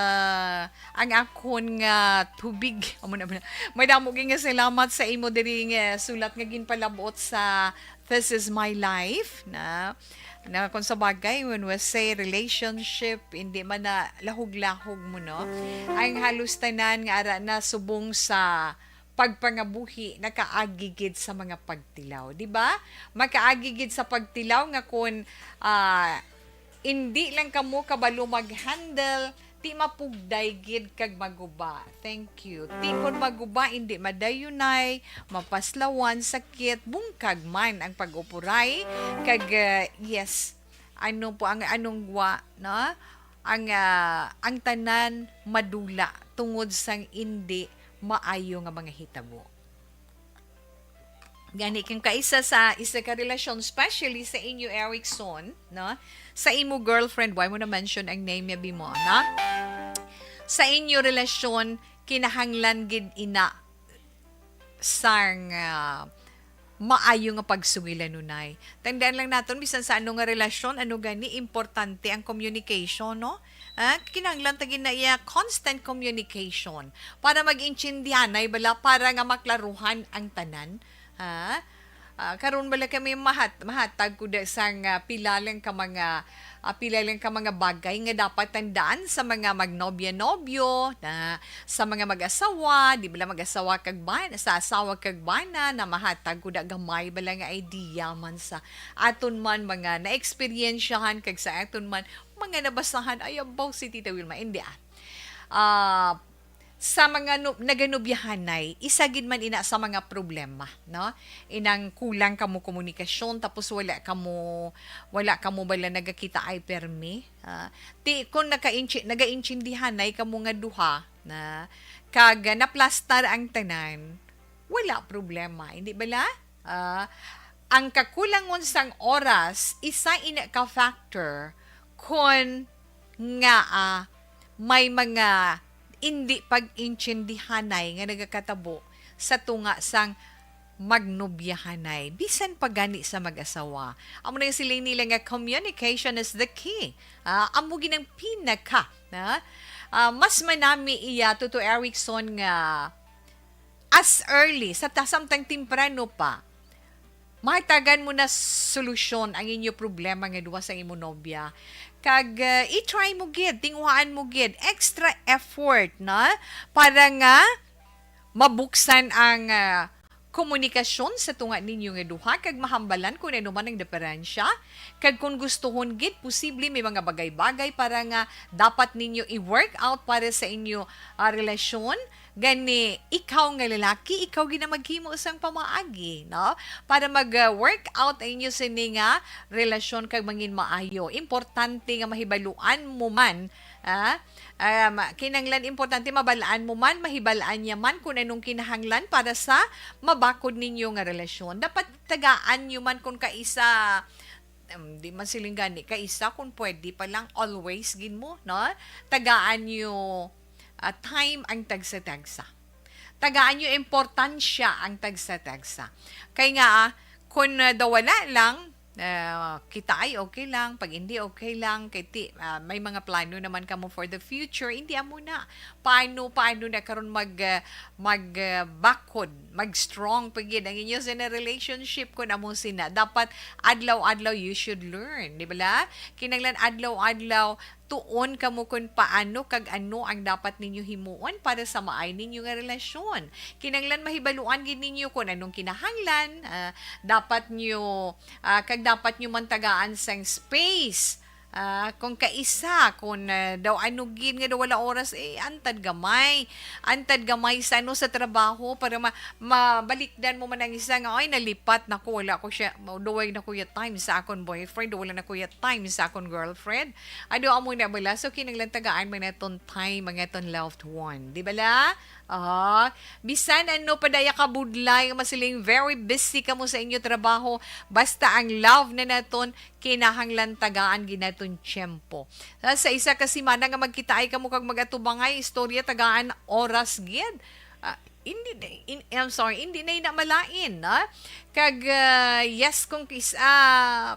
ang akon nga tubig. Amo na, amo na. Madamo gid nga salamat sa imo diri nga sulat nga ginpalabot sa This Is My Life na, na kung sa bagay, when we say relationship, hindi man na lahog-lahog mo, no? Ang halos tanan nga ara na subong sa pagpangabuhi nakaagi gid sa mga pagtilaw, di ba? Makaagi gid sa pagtilaw nga kun, ah, indi lang kamo kabalo mag-handle, ti mapugday gid kag maguba. Thank you. Ti kon maguba, indi madayunay, mapaslawan, sakit, bungkag man ang pag-upuray, kag, ah, yes, ano po ang anong gwa, no? Ang, ah, ang tanan madula tungod sang indi maayo nga mga hitabo. Gani kang kaisa sa isa ka relasyon, especially sa inyo, Erickson, no? Sa imo girlfriend, why mo na mention ang name niya, Bimo, no? Sa inyo relasyon, kinahanglan gid ina sang, ah, maayo nga pagsugilan, nunay. Tandaan lang naton, bisan sa ano nga relasyon, ano gani, importante ang communication, no? Ah, kinahanglan ta gid na iya constant communication para mag-intindihanay bala, para nga maklaruhan ang tanan. Ha? Ah, karon bala kami mahat-, mahatag ko da sang, ah, pila lang ka mga, ah, pila lang ka mga bagay nga dapat tandaan sa mga magnobya-nobyo, na sa mga mag-asawa, di bala mag-asawa kag bana, sa asawa kag bana, na mahatag ko da gamay bala nga idea man sa aton man mga naeksperyensyahan kag sa aton man mga nabasahan. Ay, abaw, si Tita Wilma, hindi, ah. Ah, sa mga nu-, naganubyahanay, isa gid man ina sa mga problema, no? Inang kulang kamo komunikasyon, tapos wala kamo, wala kamo bala nagakita ay permi. Ah, ti, kung nakainti-, nagaintindihanay kamo nga duha, na, kag naplastar ang tanan, wala problema, hindi bala? Ah, ang kakulangon sang oras, isa ina ka factor kon ngaa may mga indi pag-intindihanay nga nagakatabo sa tunga sang magnobyahanay, bisan pa gani sa mag-asawa. Amo na yung siling nila nga communication is the key. Ah, amo gid ang pinaka, na, ah, mas manami iya, Tuto Erickson, nga as early, sa ta-, samtang temprano pa, mahatagan mo na solusyon ang inyo problema nga duha sa imo nobya. Kag, ah, i-try mo gid, tinguhaan mo gid, extra effort, na, para nga mabuksan ang, ah, komunikasyon sa tunga ninyo nga duha, kag mahambalan kung ano man ang diferensya. Kag kung gustuhon gid, posible may mga bagay-bagay para nga dapat ninyo i-work out para sa inyo, ah, relasyon. Gani, ikaw nga lalaki, ikaw gid ang maghimo sang pamaagi, no? Para mag, ah, work out ang inyo sini nga relasyon kag mangin maayo. Importante nga mahibaluan mo man, ah, um, kinahanglan importante mabalaan mo man, mahibalaan niya man kung anong kinahanglan para sa mabakod ninyo nga relasyon. Dapat tagaan niyo man kung kaisa, um, di man siling gani, kaisa kung pwede pa lang, always gid mo, no? Tagaan niyo, ah, time ang tagsa-tagsa. Tagaan niyo importansya ang tagsa-tagsa. Kay nga, ah, kung, ah, daw wala lang, ah, kita ay okay lang, pag hindi okay lang, kay ti, ah, may mga plano naman kamo for the future, hindi amo na. Paano, paano na karon mag, ah, mag, ah, bakod, mag strong pa gid ang inyo sa na relationship kung amo sina. Dapat adlaw-adlaw you should learn, di ba la? Kinahanglan adlaw-adlaw tuon kamo kung paano kag ano ang dapat ninyo himuon para sa maay ninyo nga relasyon. Kinahanglan mahibaluan gid ninyo kung anong kinahanglan, ah, dapat nyo, ah, kag dapat nyo man tagaan sang space. Ah, kung kaisa, kung, ah, daw ano gid nga daw wala oras, eh, antad gamay. Antad gamay sa, ano, sa trabaho para ma-, mabalikdan mo man ang isa nga, "Ay, nalipat na ko, wala ko siya, duway na ko ya time sa akon boyfriend, wala na ko ya time sa akon girlfriend." Ano, amo na bala? So, kinahanglan tagaan man naton time ang aton loved one. Di bala? Ah, bisan ano pa daya ka budlay nga masiling very busy kamo sa inyo trabaho, basta ang love na naton kinahanglan tagaan gid naton tiyempo. Sa, sa isa ka semana nga magkitaay kamo kag mag-atubangay istorya, tagaan oras gid. Ah, hindi na, in, I'm sorry, hindi na ina malain, na? Kag, ah, yes, kung kis-, ah,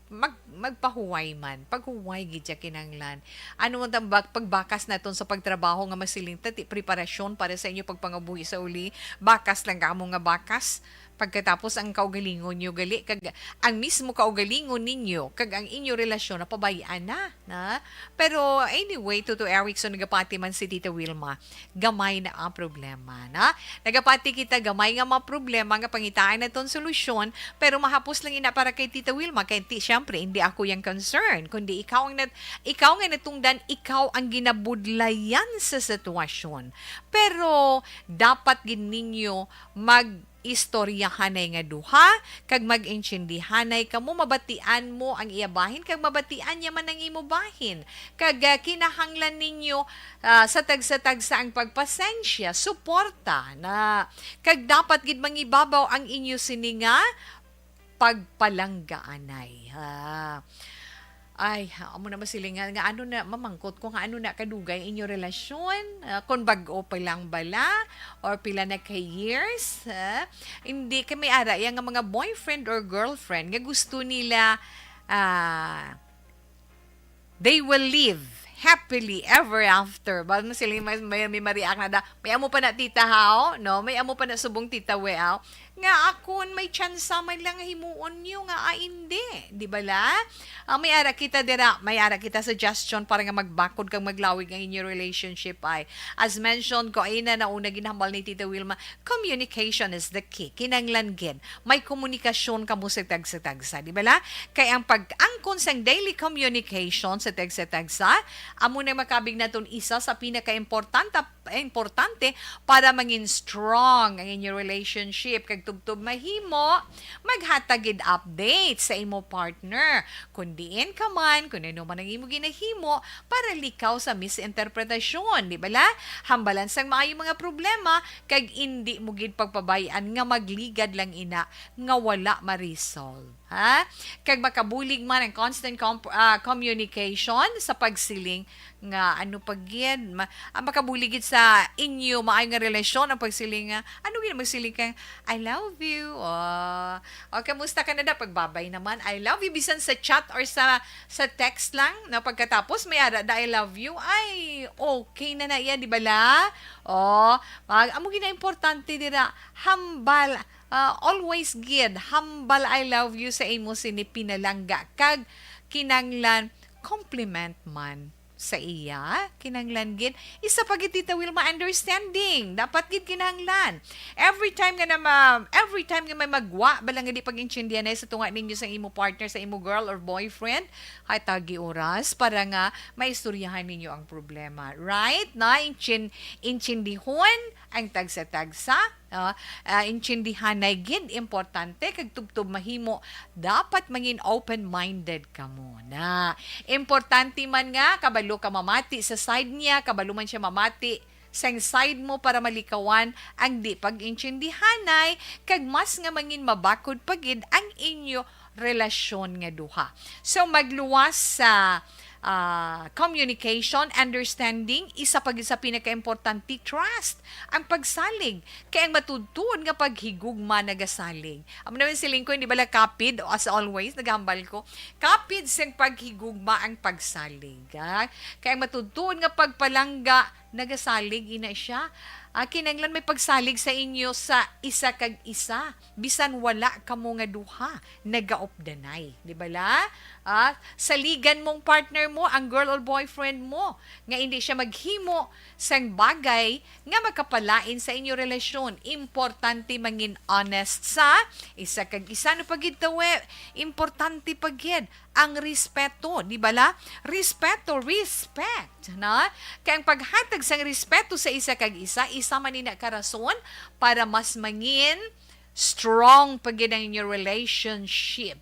mag-, magpahuway man. Paghuway gid siya kinahanglan. Ano man tang bak-, pagbakas naton sa pagtrabaho nga masiling ta, ti preparasyon para sa inyo pagpangabuhi sa uli, bakas lang kamo nga bakas. Pagkatapos ang kaugalingon niyo gali, kag ang mismo kaugalingon ninyo, kag ang inyo relasyon napabay-an na, na? Pero anyway, Tuto Erickson, nagapati man si Tita Wilma, gamay na ang problema, na? Nagapati kita gamay nga mga problema nga pangitaan naton solusyon, pero mahapos lang ina para kay Tita Wilma, kay ti, siyempre, hindi ako yang concern, kundi ikaw ang nat-, ikaw nga natungdan, ikaw ang ginabudlayan sa sitwasyon. Pero dapat gid ninyo mag-istoryahanay nga duha, kag mag-intindihanay kamo, mabatian mo ang iya bahin, kag mabatian niya man ang imo bahin. Kag, ah, kinahanglan ninyo, ah, sa tagsa-tagsa ang pagpasensya, suporta na, kag dapat gid mangibabaw ang inyo sini nga pagpalanggaanay. Ah. Ay, amo na masilingan nga ano na, mamangkot ko nga ano na kadugay inyo relasyon, ah, kung bag-o pa lang bala, or pila na ka years, ah. Hindi, kay may ara yan nga mga boyfriend or girlfriend nga gusto nila, ah, they will live happily ever after. Ba, sila may, may, may mariak na da, "May amo pa na, tita, haw?" No? "May amo pa na, subong, tita, we, haw?" Nga akon may tsansa man lang himuon niyo nga, ah, hindi. Di bala? Ah, may ara kita dira, may ara kita suggestion para nga magbakod kag maglawig ang inyo relationship ay. As mentioned ko, ay na nauna ginhambal ni Tita Wilma, communication is the key. Kinanglan gid. May komunikasyon kamo sa tagsa-tagsa. Di bala? Kay ang pag-angkon sang daily communication sa tagsa-tagsa, amo na makabig naton isa sa pinaka-importante importante para mangin strong ang inyong relationship. Kag tubtob mahimo, maghatag gid update sa imo partner. Kung diin ka man, kung ano man ang imo ginahimo, para likaw sa misinterpretasyon, di bala? Hambalan sang maayo mga problema, kag indi mo gid pagpabay-an nga magligad lang ina nga wala ma-resolve. Ha? Kag makabulig man ang constant comp-, ah, communication sa pagsiling nga ano pa gid, ma-, ah, makabulig gid sa inyo maayo nga relasyon ang pagsiling nga, ano gid magsiling kang, "I love you." Oh. O, kamusta ka na da? Pagbabay naman, "I love you." Bisan sa chat or sa, sa text lang, na pagkatapos may ara da, "I love you." Ay, okay na na iya, di bala? Oh, mag-, amo gid na importante dira, hambal, ah, always gid, hambal "I love you" sa imo sini pinalangga, kag kinanglan compliment man. sa iya, kinahanglan gid. Isa pa gid, Tita Wilma, understanding. Dapat gid kinahanglan. Every time nga na ma-, every time nga may magwa, bala nga di pag-intindihan ay sa tunga ninyo sa imo partner, sa imo girl or boyfriend, hatagi oras para nga maistoryahan ninyo ang problema. Right? Na, intin-, intindihon ang tagsa-tagsa. Ah, ah, intindihanay gid, importante kag tubtob mahimo, dapat mangin open-minded kamo na. Importante man nga kabalo ka mamati sa side niya, kabalo man siya mamati sang side mo para malikawan ang di pag-intindihanay, kag mas nga mangin mabakod pa gid ang inyo relasyon nga duha. So, magluwas sa, ah, communication, understanding, isa pa gid sa pinakaimportante, trust. Ang pagsalig, kay ang matuod-tuod nga paghigugma nagasalig. Amo naman si Lincoln, di ba, la kapid, as always, naghambal ko, kapid sing paghigugma ang pagsalig, ah. Kay ang matuod-tuod nga pagpalangga, nagasalig ina siya. Ah, kinahanglan may pagsalig sa inyo sa isa kag isa, bisan wala kamo nga duha nagaupdanay, di ba la? Ah, saligan mong partner mo, ang girl or boyfriend mo, nga hindi siya maghimo sang bagay nga makapalain sa inyo relasyon. Importante mangin honest sa isa kag isa. Ano pa gid, tawe? Importante pa gid ang respeto, di ba la? Respeto, respect, na? Kay ang paghatag sang respeto sa isa kag isa, isa man ina ka rason para mas mangin strong pa gid ang inyo relationship.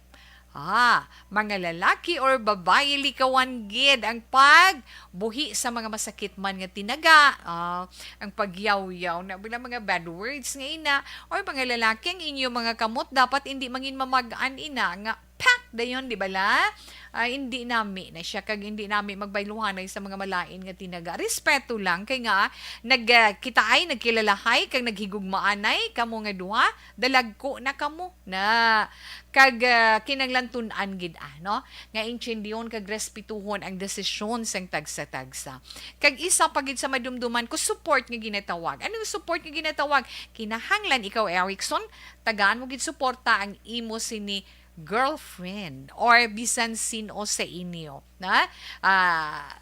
Ah, mga lalaki or babayi, likawan gid ang pagbuhi sa mga masakit man nga tinaga, ah, ang pagyawyaw na bilang mga bad words nga ina, or mga lalaki, ang inyo mga kamot dapat hindi mangin mamag-an ina nga pak dayon, di ba la? Ah, hindi nami na siya, kag hindi nami magbayluhanay sa mga malain nga tinaga. Respeto lang, kay nga, nag, ah, kita ay nagkilalahay, kag naghigugmaanay, kamo nga duha, dalagko na kamo na. Kag, ah, kinahanglan tun-an gid, ah, no? Nga intindihon kag respetuhon ang desisyon sang tagsa-tagsa. Kag isa pa gid sa madumduman ko, support nga ginatawag. Ano yung support nga ginatawag? Kinahanglan ikaw, Erickson, tagaan mo gid suporta ang imo sini girlfriend or bisan sin-o sa inyo, na? Ah,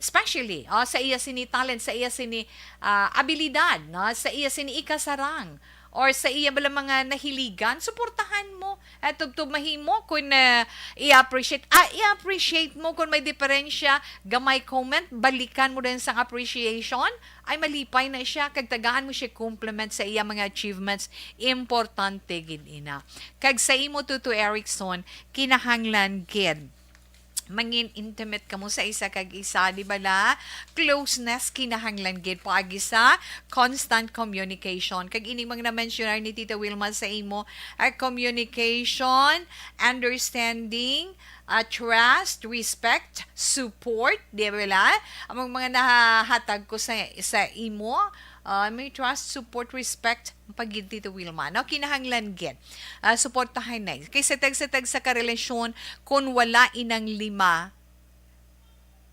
especially, oh, sa iya sini talent, sa iya sini, ah, abilidad, no? Sa iya sini ikasarang, or sa iya bala mga nahiligan, suportahan mo. At tubtob mahimo kung, ah, i-appreciate, ah, i-appreciate mo kung may diferensya, gamay comment, balikan mo din sang appreciation, ay malipay na siya, kag tagaan mo siya compliment sa iya mga achievements, importante gid ina. Kag sa imo, Tuto Erickson, kinahanglan gid mangin intimate kamo sa isa kag isa, di ba la? Closeness kinahanglan gid paagi sa constant communication. Kag ining mga na-mention ni Tita Wilma sa imo, ah, communication, understanding, ah, trust, respect, support, di ba la? Among mga nahatag ko sa, sa imo, ah, may trust, support, respect, pagid, Tita Wilma, no? Kinahanglan gid, ah, suportahan na. Kay sa tag-, sa tag-, sa karelasyon, kung wala inang lima,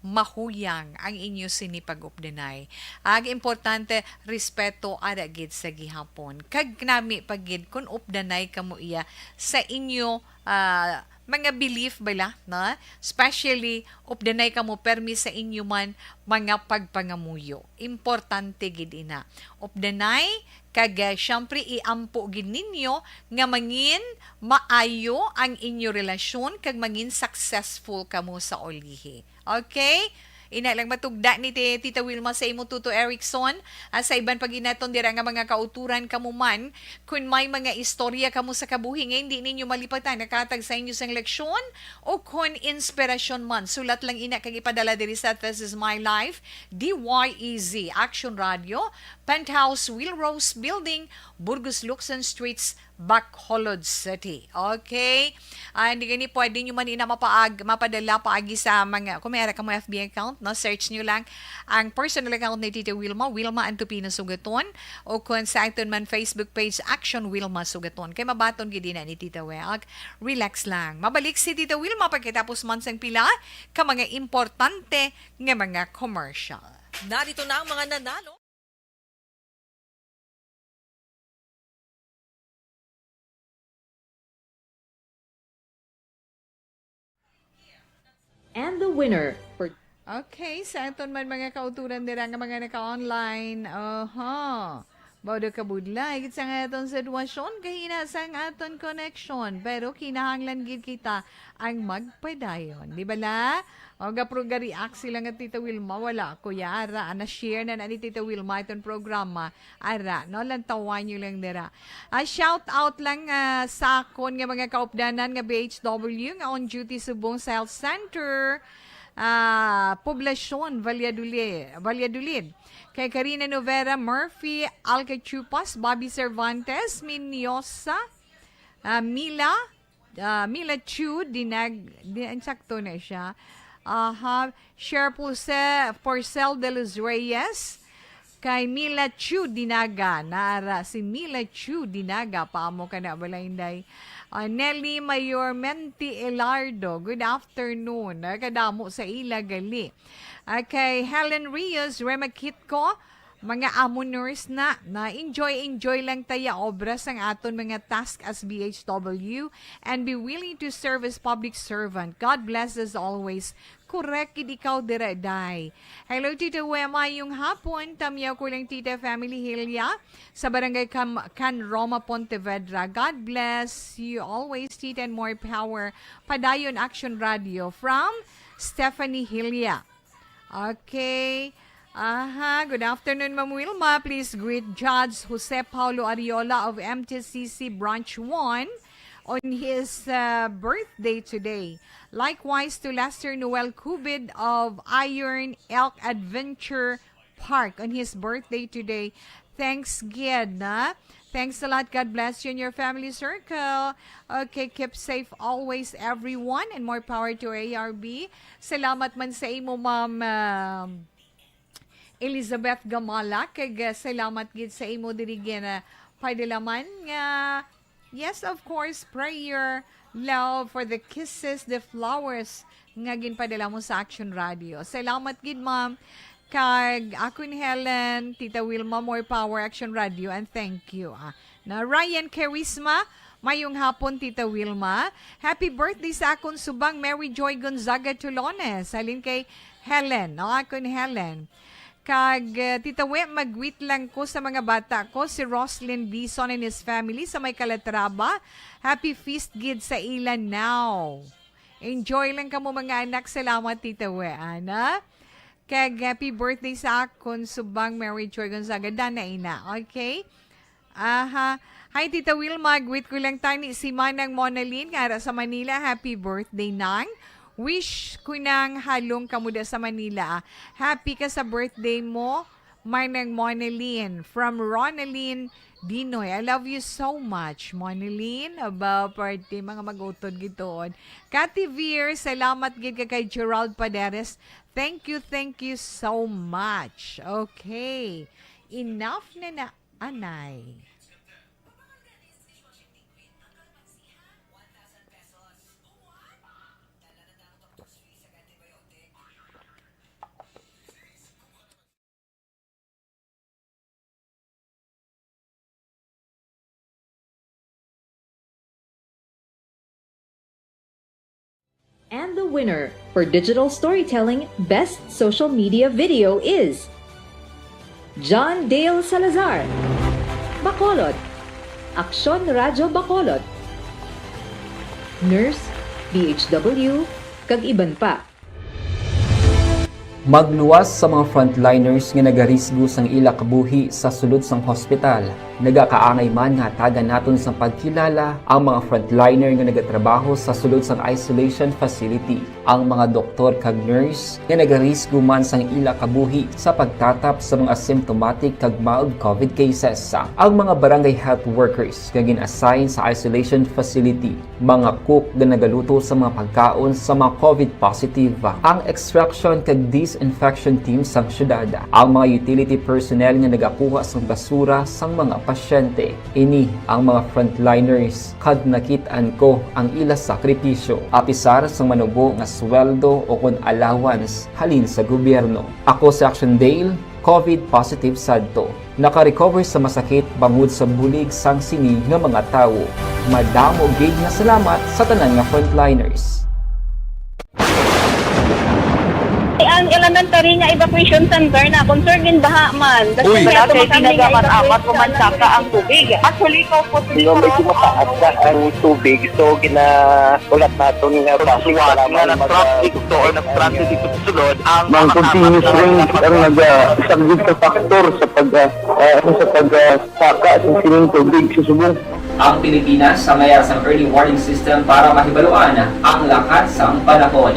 mahuyang ang inyo sini pag-updanay. Ang importante, respeto ara gid sa gihapon. Kag nami pa gid kung updanay kamo iya sa inyo, ah, mga belief bala, no? Especially, updanay kamo permi sa inyo man mga pagpangamuyo. Importante gid ina. Updanay, kag, ah, siyempre, iampo gid ninyo nga mangin maayo ang inyo relasyon kag mangin successful kamo sa ulihi. Okay? Ina lang matugda ni ti-, Tita Wilma sa imo, Tuto Erickson, ah, sa iban pa gid naton dira nga mga kauturan kamo man, kun may mga istorya kamo sa kabuhi nga hindi ninyo malipatan, nakahatag sa inyo sang leksyon o kun inspirasyon man, sulat lang ina kag ipadala diri sa This Is My Life, D Y E Z, Action Radio, Penthouse, Wheelrose Building, Burgos, Lukson Streets, Bacolod City. Okay? Ah, hindi gani pwede nyo man ina mapaag-, mapadala paagi sa mga, kung may ara ka mo F B account, no? Search nyo lang ang personal account ni Tita Wilma, Wilma Antupino Sugaton, o kung sa aton man Facebook page, Action Wilma Sugaton. Kay mabaton gid na ni Tita Wel. Relax lang. Mabalik si Tita Wilma pagkatapos man sang pila ka mga importante nga mga commercial. Narito na ang mga nanalo. And the winner for Okay, sa aton man mga kauturan dira nga mga naka-online. Aha. Mao daw kabudlay gid sa nga aton sitwasyon, kahina sang aton connection, pero kinahanglan gid kita ang magpadayon, di bala? O, gapro ga-react sila nga Tita Wilma, wala ko yara. Ana, share na na ni Tita Wilma iton programa. Ara, no, lantawan nyo lang dira. Ah, shout out lang, ah, sa akon nga mga kaupdanan nga B H W nga on duty subong sa health center, ah, Poblacion, Valladolid, Valladolid. Kay Karina Novera Murphy, Alcachupas, Bobby Cervantes, Minyosa, ah, Mila, ah, Mila Chu, Dinag, di, insakto na siya. Aha, Cher Pulse, Porcel de los Reyes, kay Mila Chu Dinaga, nara si Mila Chu Dinaga, paamo ka na, Balayinday. Ah, Nelly Mayormente Elardo, good afternoon. Ah, kadamo sa ila gali. Ah, kay Helen Rios, Rema Kitco, mga amo nurse na, na enjoy, enjoy lang taya obra sang aton mga task as B H W and be willing to serve as public servant. God bless us always. Correct gid ikaw dira, day. Hello, Tita We, mayong hapon. Tamyaw ko lang, Tita Family Hilya, sa Barangay Cam-, Can Roma, Pontevedra. God bless you always, Tita, and more power. Padayon Action Radio from Stephanie Hilya. Okay. Aha, good afternoon, Ma'am Wilma. Please greet Judge Jose Paulo Ariola of M T C C Branch one on his, uh, birthday today. Likewise to Lester Noel Cubid of Iron Elk Adventure Park on his birthday today. Thanks gid, na. Thanks a lot. God bless you and your family circle. Okay, keep safe always, everyone, and more power to A R B. Salamat man sa imo, Ma'am, um, Elizabeth Gamala, kag, uh, salamat gid sa imo diri gina-, padala man nga, yes, of course, prayer, love for the kisses, the flowers nga ginpadala mo sa Action Radio. Salamat gid, ma'am. Kag akon Helen, Tita Wilma, more power, Action Radio, and thank you. Ah, na Ryan Charisma, mayong hapon, Tita Wilma. Happy birthday sa akon subang Mary Joy Gonzaga Tulones. Halin kay Helen, no? Akon Helen. Kag, eh, Tita We, mag-greet lang ko sa mga bata ko, si Roslyn Dizon and his family sa may Calatrava. Happy feast gid sa ila now. Enjoy lang kamo, mga anak. Salamat, Tita We, ana. Kag happy birthday sa akon subang Mary Joy Gonzaga. Dana ina, okay? Aha. Hi, Tita Wilma. Greet ko lang tani si Manang Monalyn nga ara sa Manila. Happy birthday, Nang. Wish ko nang halong kamo da sa Manila. Happy ka sa birthday mo, Manang Monalyn. From Ronalyn Dinoy. I love you so much, Monalyn. Aba, parte, mga mag-utod gituon. Cathy Veer, salamat gid ka kay Gerald Paderes. Thank you, thank you so much. Okay. Enough na na, anay. And the winner for digital storytelling best social media video is John Dale Salazar, Bacolod. Aksyon Radyo Bacolod. Nurse, B H W, kag iban pa. Magluwas sa mga frontliners nga nagarisgo sang ila kabuhi sa sulod sang hospital. Nagakaangay man nga hatagan naton sang pagkilala ang mga frontliner nga nagatrabaho sa sulod sang isolation facility, ang mga doktor kag nurse nga nagarisgo man sang ila kabuhi sa pagtatap sa mga asymptomatic kag mild COVID cases, ang mga barangay health workers nga gin-assign sa isolation facility, mga cook nga nagaluto sa mga pagkaon sa mga COVID positive, ang extraction kag disinfection team sang syudad, ang mga utility personnel nga nagakuha sang basura sang mga pasyente. Ini ang mga frontliners, kag nakit-an ko ang ila sakripisyo, apisar sang manubo nga sweldo o kon allowance halin sa gobyerno. Ako si Action Dale, COVID positive sadto. Naka-recover sa masakit bangod sa bulig sang sini nga mga tawo. Madamo gid nga salamat sa tanan nga frontliners. Ang elementary nga evacuation center na concern din baha man. Uy. Wala kay tinaga man apat o man saka ang tubig. Actually, ko po. Medyo mataas na ang tubig, so ginahulat naton nga basi nga nag-traffic to or nag-traffic dito sa sulod ang mga continuous rain ang nagasaglit sa factor sa pag, ah, ah, ano, sa pag, ah, saka sa sining tubig sa subong. Ang Pilipinas sa mayar sang early warning system para mahibaluan ang lakat sang panahon.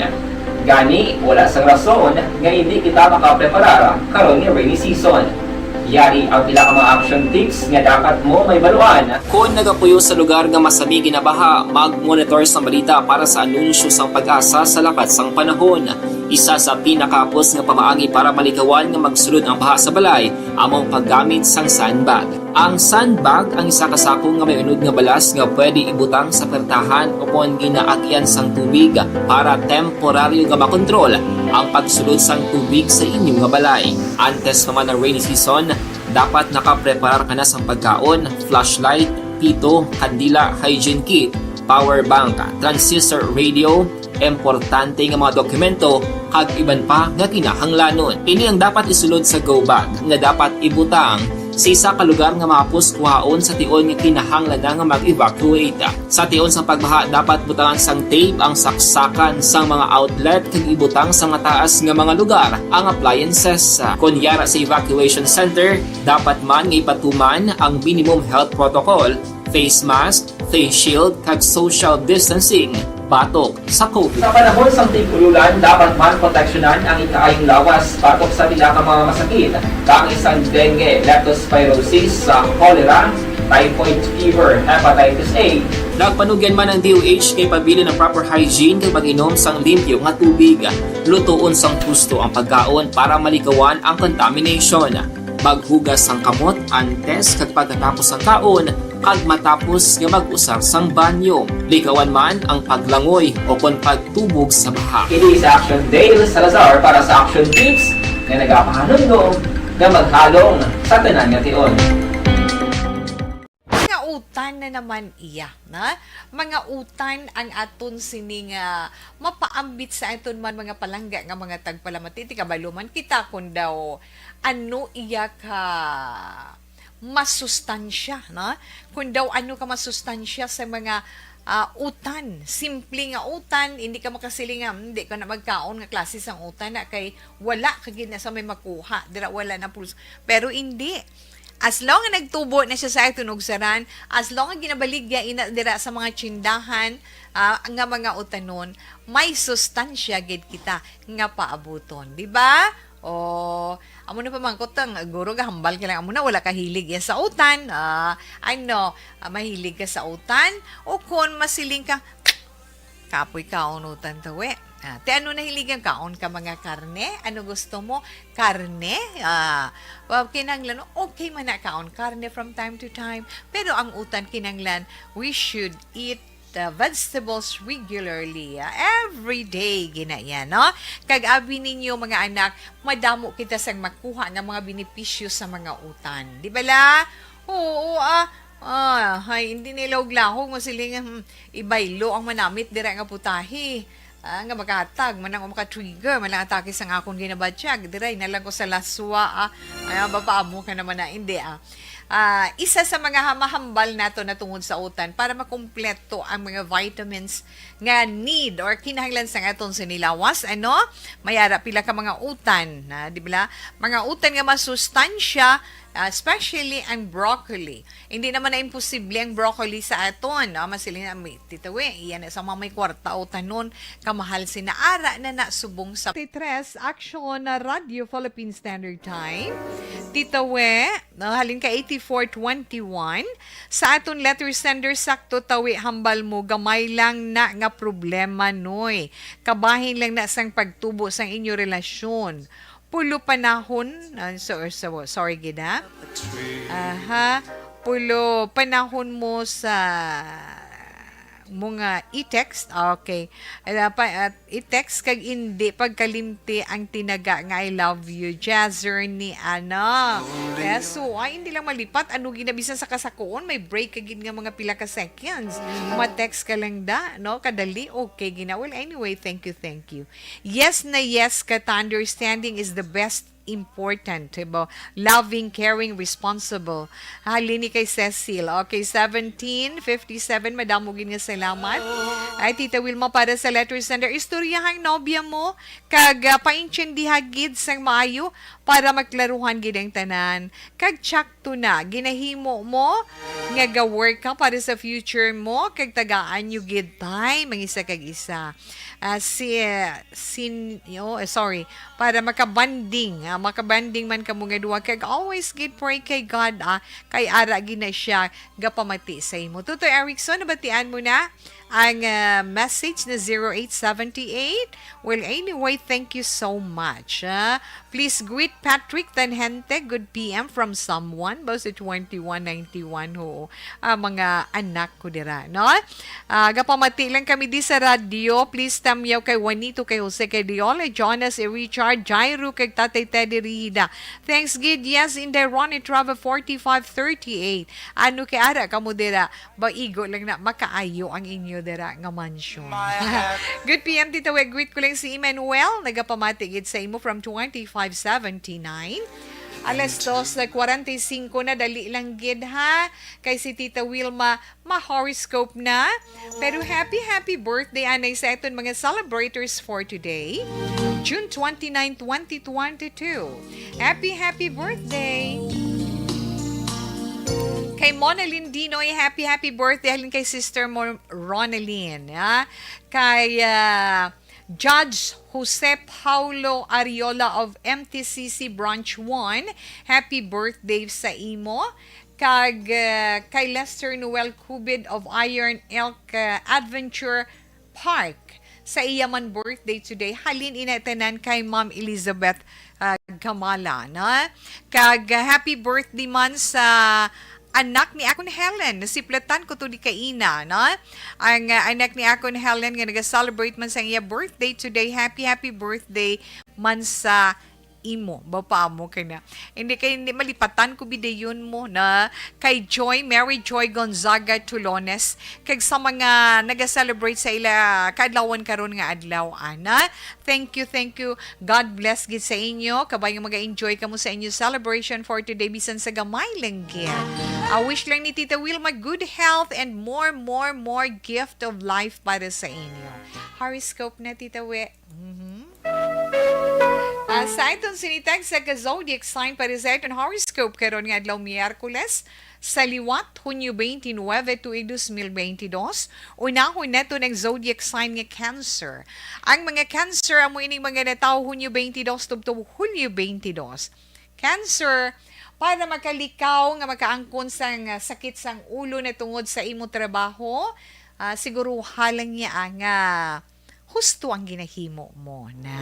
Gani, wala sang rason nga hindi kita makapreparar karon nga rainy season. Yari ang pila ka mga action tips nga dapat mo mahibaluan. Kon nagapuyo sa lugar nga masami ginabaha, mag-monitor sang balita para sa anunsyo sang PAGASA sa lakat sang panahon. Isa sa pinakahapos nga pamaagi para malikawan nga magsulod ang baha sa balay amo ang paggamit sang sandbag. Ang sandbag ang isa ka sako nga may unod nga balas nga pwede ibutang sa pertahan o kon ginaagian sang tubig para temporaryo nga makontrol ang pagsulod sang tubig sa inyo nga balay. Antes pa man ang rainy season, dapat nakapreparar ka na sang pagkaon, flashlight, pito, kandila, hygiene kit, power bank, transistor radio, importante nga mga dokumento, kag iban pa nga kinahanglanon. Ini ang dapat isulod sa go bag nga dapat ibutang sa isa ka lugar nga mahapos kuhaon sa tion nga kinahanglan na nga mag-evacuate. Sa tion sang pagbaha, dapat butangan sang tape ang saksakan sang mga outlet kag ibutang sa mataas nga mga lugar ang appliances. Kon yara sa evacuation center, dapat man nga ipatuman ang minimum health protocol, face mask, face shield, kag social distancing batok sa COVID. Sa panahon sang tig-ululan, dapat man proteksyonan ang ikaayong lawas batok sa pila ka mga masakit, kaangay sang dengue, leptospirosis, sa cholera, typhoid fever, hepatitis A. Nagpanugyan man ang D O H nga ipabilin ang proper hygiene kag pag-inom sang limpyo nga tubig, lutoon sang husto ang pagkaon para malikawan ang contamination. Maghugas sang kamot antes kag pagkatapos sang kaon, kag matapos nga mag-usar sang banyo. Likawan man ang paglangoy o kon pagtubog sa baha. Kini si Action Dale Salazar para sa Action Tips nga nagapahanumdom nga maghalong sa tanan nga tion. Mga utan na naman iya, na? Mga utan ang aton sining, ah, mapaambit sa aton man mga palangga nga mga tagpalamati. Ti kabalo man kita kung daw ano iya ka masustansya, no? Kung daw ano ka masustansya sa mga, ah, utan, simple nga utan, hindi ka makasiling nga, "Hmm, di ka na magkaon nga klase sang utan na kay wala ka gid na sa may makuha, dira wala na pulos." Pero hindi. As long nga nagtubo na siya sa aton ugsaran, as long nga ginabaligya ina dira sa mga tsindahan, ah, nga mga utanon, may sustansya gid kita nga paabuton, di ba? O, amo na pamangkot ang guro, gahambal ka lang, amo na, wala ka hilig yan sa utan. Ah, ano, ah, mahilig ka sa utan? O kon masiling ka, "Kapoy kaon utan tawi." Ah, ti ano nahiligan, kaon ka mga karne? Ano gusto mo? Karne? Ah, well, kinahanglan, okay man na kaon karne from time to time. Pero ang utan, kinahanglan, we should eat the vegetables regularly, ah, every day, gina yan, no? Kag abi ninyo, mga anak, madamo kita sang makuha nga mga benepisyo sa mga utan. Di ba la? Oo, ah, ah, hay, hindi nila og lahog, masiling, hmm, ibaylo ang manamit dira nga putahe. Ah, nga makahatag man ang maka-trigger man ang atake sang akon ginabatyag. Diray na lang ko sa laswa, ah. Ay, ah, bapaamo ka naman na, hindi, ah. Ah, isa sa mga hamahambal nato na tungod sa utan para makumpleto ang mga vitamins nga need or kinahanglan sang aton sinilawas, ano? May ara pila ka mga utan, na, di ba? Mga utan nga masustansya, ah, especially ang broccoli. Hindi naman na imposible ang broccoli sa aton, no? Masiling na, may, titawi, iyan na sa mga may kwarta o tanon, kamahal sina ara na na subong sa tres Action na Radio Philippine Standard Time. Titawi, no? Halin ka eighty-four twenty-one. Sa aton letter sender, sakto tawi, hambal mo, gamay lang na nga problema, noy. Kabahin lang na sang pagtubo sang inyo relasyon. Pulo panahon, ah, so, so, sorry gid, ha? Aha. Pulo panahon mo sa mo nga i-text. Ah, okay. Ala, pa, at i-text kag hindi pagkalimti ang tinaga nga "I love you." Jazzer ni ano. Yes, so, ay, hindi lang malipat. Ano ginabisan sa kasakuon, may break ka gid nga mga pila ka seconds. Ma-text ka lang da, no? Kadali, okay gina. Well, anyway, thank you, thank you. Yes na yes ka ta, understanding is the best important, diba? Loving, caring, responsible. Halin ni kay Cecil. Okay, seventeen fifty-seven, madamo gid nga salamat. Ay, Tita Wilma, para sa letter sender, istoryahang nobya mo, kag, ah, paintindiha gid sang maayo para maklaruhan gid ang tanan. Kag tsakto na, ginahimo mo nga ga-work ka para sa future mo, kag tagaan nyo gid time ang isa kag isa. Ah, si, sin-, oh, eh, sorry, para makabanding, ah, makabanding man kamo nga duha, kag always gid pray kay God, ah, kay ara gid na siya gapamati sa imo. Tutoy Erickson, nabatian mo na ang, ah, message na zero eight seventy-eight? Well, anyway, thank you so much, ah. Please greet Patrick Tanhente. Good P M from someone. Ba si twenty-one ninety-one, ho. Ah, mga anak ko dira, no? Ah, gapamati lang kami di sa radyo. Please tamyaw kay Juanito, kay Jose, kay Diola, Jonas, e Richard, Jairo, kay Tatay Teddy Rida. Thanks gid. Yes, in the Ronnie Trava forty-five thirty-eight. Ano kay ara kamo dira? Baigo lang na makaayo ang inyo dira nga mansion. Good P M, Tita Wet. Greet ko lang si Emmanuel. Nagapamati gid sa imo from twenty-five seventy-nine. Alas dos na kwarenta y cinco na, dali lang gid, ha? Kay si Tita Wilma, ma-horoscope na. Pero happy, happy birthday anay sa aton mga celebrators for today, June twenty-nine, twenty twenty-two. Happy, happy birthday! Kay Monalyn Dinoy, happy, happy birthday. Halin kay sister mo, Ronalyn, ha? Kay, ah, Judge Jose Paulo Ariola of M T C C Branch one, happy birthday sa imo. Kag, ah, kay Lester Noel Cubid of Iron Elk, ah, Adventure Park, sa iya man birthday today. Halin ina tanan kay Ma'am Elizabeth, ah, Gamala, no? Kag, ah, happy birthday man sa anak ni akon Helen, nasiplatan ko to di kaina, no? Ang, ah, anak ni akon Helen nga naga-celebrate man sa iya birthday today. Happy, happy birthday man sa imo. Ba pa mo kay na. Hindi kay hindi malipatan ko bidayon mo na kay Joy, Mary Joy Gonzaga Tulones, kag sa mga naga-celebrate sa ila kaadlawan karon nga adlaw, ana. Thank you, thank you. God bless gid sa inyo. Kabay nga mag-enjoy kamo sa inyo celebration for today, bisan sa gamay lang gid. I wish lang ni Tita Wilma good health and more, more, more gift of life para sa inyo. Horoscope na, Tita We. Mhm. Ah, sa iton sinitag sa ka-zodiac sign para sa iton horoscope karon nga adlaw, Miyerkules, sa liwat, Hunyo twenty-nine, tuig dos mil benti dos, unahon naton ang zodiac sign nga Cancer. Ang mga Cancer amo ining mga natawo Hunyo twenty-two tubtob Hulyo twenty-two. Cancer, para makalikaw nga makaangkon sang, ah, sakit sang ulo na tungod sa imo trabaho, ah, siguro halang niya nga husto ang ginahimo mo na.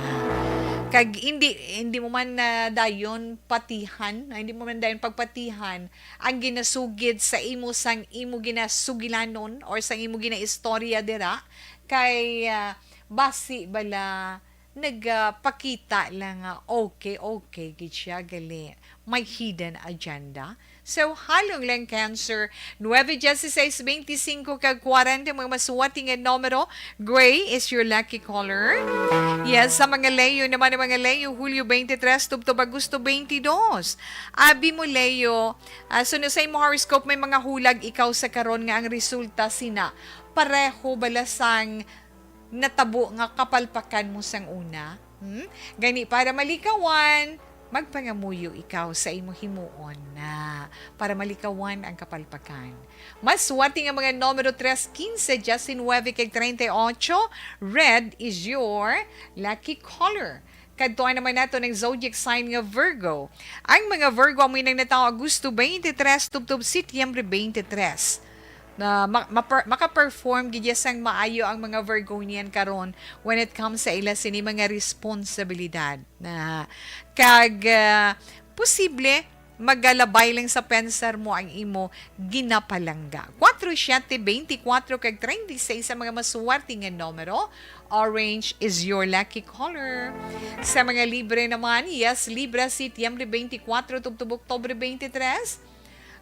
Kag hindi, hindi mo man na dayon patihan, ah, hindi mo man dayon pagpatihan ang ginasugid sa imo sang imo ginasugilanon or sang imo ginaistorya dira kay, ah, basi bala nagapakita lang nga okay, okay gid siya, gali may hidden agenda. So, halong lang, Cancer, nuebe, dieciséis, beintisinko kag kwarenta, mga masuwati nga numero. Gray is your lucky color. Yes, sa mga Leo naman, ang mga Leo, Hulyo twenty-three tubtob Agosto twenty-two. Abi mo, Leo, ah, so sa imo horoscope, may mga hulag ikaw sa karon nga ang resulta sina pareho bala sang natabo nga kapalpakan mo sang una. Hmm? Gani, para malikawan, magpangamuyo ikaw sa imo himuon na para malikawan ang kapalpakan. Masuwati nga mga numero tres, quince, diecinuebe, kag treinta y ocho. Red is your lucky color. Kadtuan naman nato ang zodiac sign nga Virgo. Ang mga Virgo amo nang natawo Agosto twenty-three tubtob Setyembre twenty-three. Na ma-, ma-per-, maka-perform gid ya sang maayo ang mga Virgonian karon when it comes sa ila sini mga responsibilidad. Na, kag, ah, posible Magalabay lang sa pensar mo ang imo ginapalangga. Kuwatro, siyete, beintikwatro, kag treinta y seis ang mga maswerte nga numero. Orange is your lucky color. Sa mga Libra naman, yes, Libra, Setyembre beintikwatro tubtob Oktubre beintitres.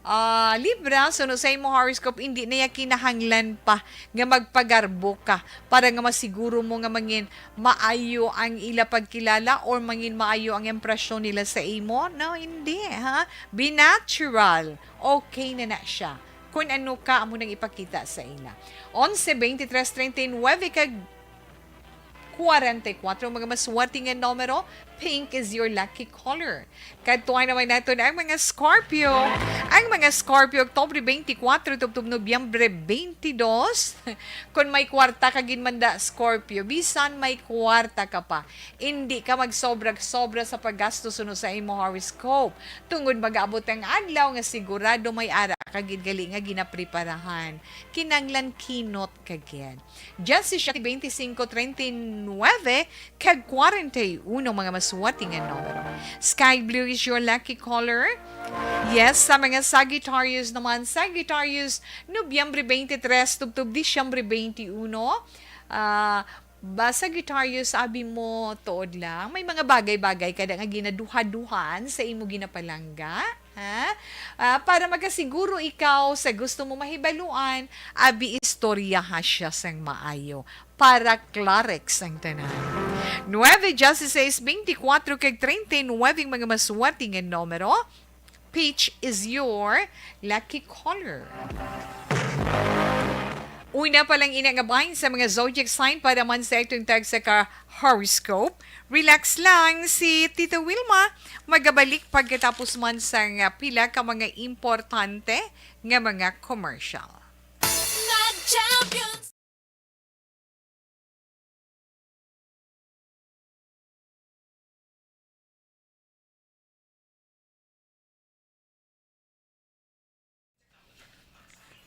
Ah, Libra, suno sa imo horoscope, hindi na ya kinahanglan pa nga magpagarbo ka para nga masiguro mo nga mangin maayo ang ila pagkilala or mangin maayo ang impresyon nila sa imo. No, hindi, ha? Be natural. Okay na na siya. Kung ano ka, amo nang ipakita sa ila. Onse, beintitres, treinta y nuebe, kag kwarenta y kuwatro, mga maswerte nga numero, pink is your lucky color. Kadtuan naman naton ang mga Scorpio. Ang mga Scorpio, Oktubre beintikwatro tubtob Nobyembre beintidos. Kung may kwarta ka ginmanda, Scorpio, bisan may kwarta ka pa, indi ka magsobra-sobra sa paggasto suno sa imo horoscope. Tungod mag-abot ang adlaw nga sigurado may ara ka gid gali nga ginapreparahan. Kinanglan kinot ka gid. Jesse siya, beintisinko, treinta y nuebe, kag kwarenta y uno, mga maswerte nga numero. Sky blue is your lucky color. Yes, sa mga Sagittarius naman, Sagittarius, Nobyembre beintitres tubtob Disyembre beintiuno. Ah, ba, Sagittarius, abi mo, tuod lang, may mga bagay-bagay kada nga ginaduha-duhan sa imo ginapalangga. Ha? Ah, para makasiguro ikaw sa gusto mo mahibaluan, abi, istoryaha siya sang maayo para klarex ang tanan. Nuebe, dieciséis, beintikwatro, kag treinta y nuebe ang mga maswerte nga numero. Peach is your lucky color. Una pa lang ina nga bahin sa mga zodiac sign para man sa atong tagsa ka horoscope. Relax lang, si Tita Wilma magabalik pagkatapos man sang pila ka mga importante nga mga commercial. Nag-champions.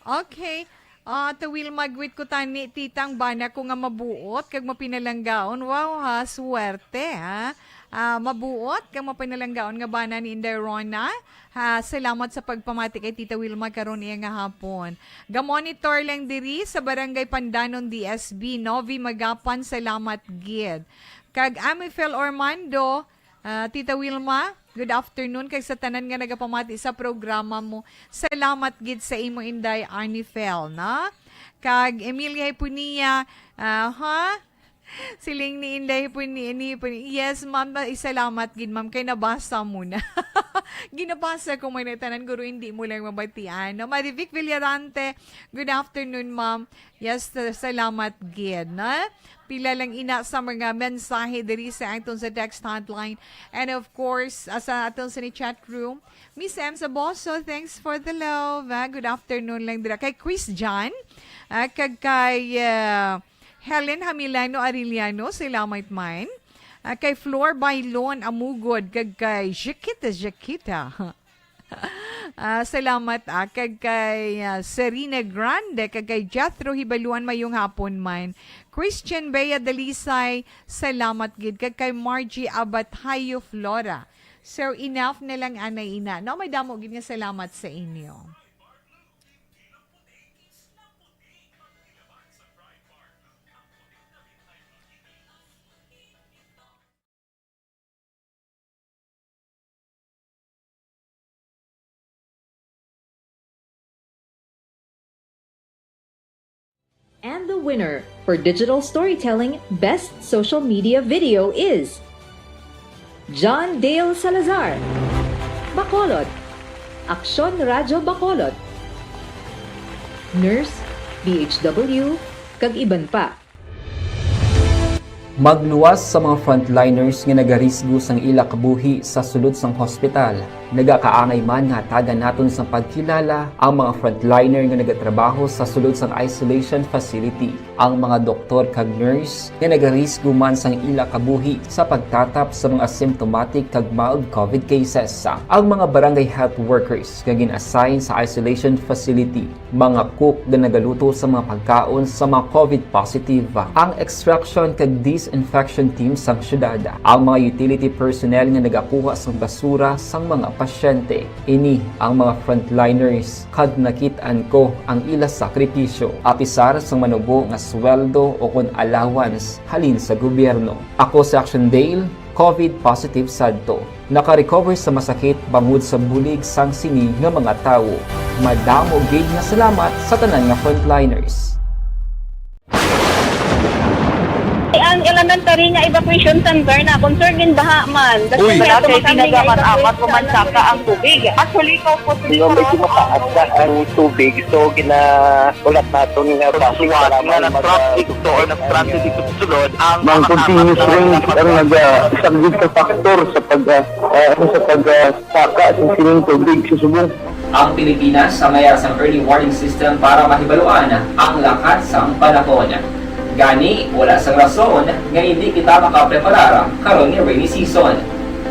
Okay. Ah, Tawil, magwit ko tani, titang bana ko nga mabuot kag mapinalanggaon. Wow, ha, swerte, ha. Ah, mabuot kag mapinalanggaon nga bana ni Inday Rona. Ha, salamat sa pagpamati kay Tita Wilma karon iya nga hapon. Ga-monitor lang diri sa Barangay Pandanon, D S B, Novi Magapan, salamat gid. Kag Amifel Ormando, ah, Tita Wilma, good afternoon, kag sa tanan nga nagapamati sa programa mo. Salamat gid sa imo, Inday Anifel, na? Kag Emilia Hipunia, ah, ha? Siling ni Inday Hipuni-, ni Hipuni-, yes, ma'am, ba-, salamat gid, ma'am, kay nabasa mo na. Ginabasa ko man na tanan, guro, hindi mo lang mabatian, no? Marivic Villarante, good afternoon, ma'am. Yes, sa-, salamat gid, no? Pila lang ina sa mga mensahe diri sa aton sa text hotline. And of course, ah, sa aton sa ni chat room, Miss M Saboso, thanks for the love, ah. Good afternoon lang dira kay Chris John, ah, kag kay, ah, Helen Hamilano Arellano, salamat man. Ah, kay Flor Bailon Amugod, kag kay Jaquita, Jaquita. Ah, salamat, ah, kag kay, ah, Serena Grande, kag kay Jethro Hibaluan, mayong hapon man. Christian Bea Dalisay, salamat gid, kag kay Margie Abatayo Flora. So, enough na lang anay ina. No, may damo gid nga salamat sa inyo. And the winner for digital storytelling best social media video is John Dale Salazar, Bacolod, Aksyon Radyo Bacolod, Nurse, D H W, kag iban pa. Magluwas sa mga frontliners nga nagarisgo sang ila kabuhi sa sulod sang hospital. Nagakaangay man nga hatagan naton sang pagkilala ang mga frontliner nga nagatrabaho sa sulod sang isolation facility, ang mga doktor kag nurse nga nagarisgo man sang ila kabuhi sa pagtatap sa mga asymptomatic kag mild covid cases, ang mga barangay health workers nga gin-assign sa isolation facility, mga cook nga nagaluto sa mga pagkaon sa mga covid positive, ang extraction kag infection team sang syudad, ang mga utility personnel nga nagakuha sang basura sang mga pasyente. Ini ang mga frontliners, kag nakit-an ko ang ila sakripisyo, apisar sang manubo nga sweldo o kon allowance halin sa gobyerno. Ako si Action Dale, COVID positive sadto. Naka-recover sa masakit bangod sa bulig sang sini nga mga tawo. Madamo gid nga salamat sa tanan nga frontliners. Ang elementary nga evacuation center na concern gid baha man. Uy. Wala kay tinaga man, apat ko man saka ang tubig. Actually, ko po. Medyo mataas na ang tubig, so gina-, ulat naton nga basi nga na-traffic to or na-stranded dito sa sulod ang mga continuous rain ang naga-, isa gid sa factor sa pag, ah, ah, ano, sa pag, ah, saka sa sining tubig sa subong. Ang Pilipinas ang mayara sang early warning system para mahibaluan ang lakat sang panahon. Gani, wala sang rason nga hindi kita makapreparar karon nga rainy season.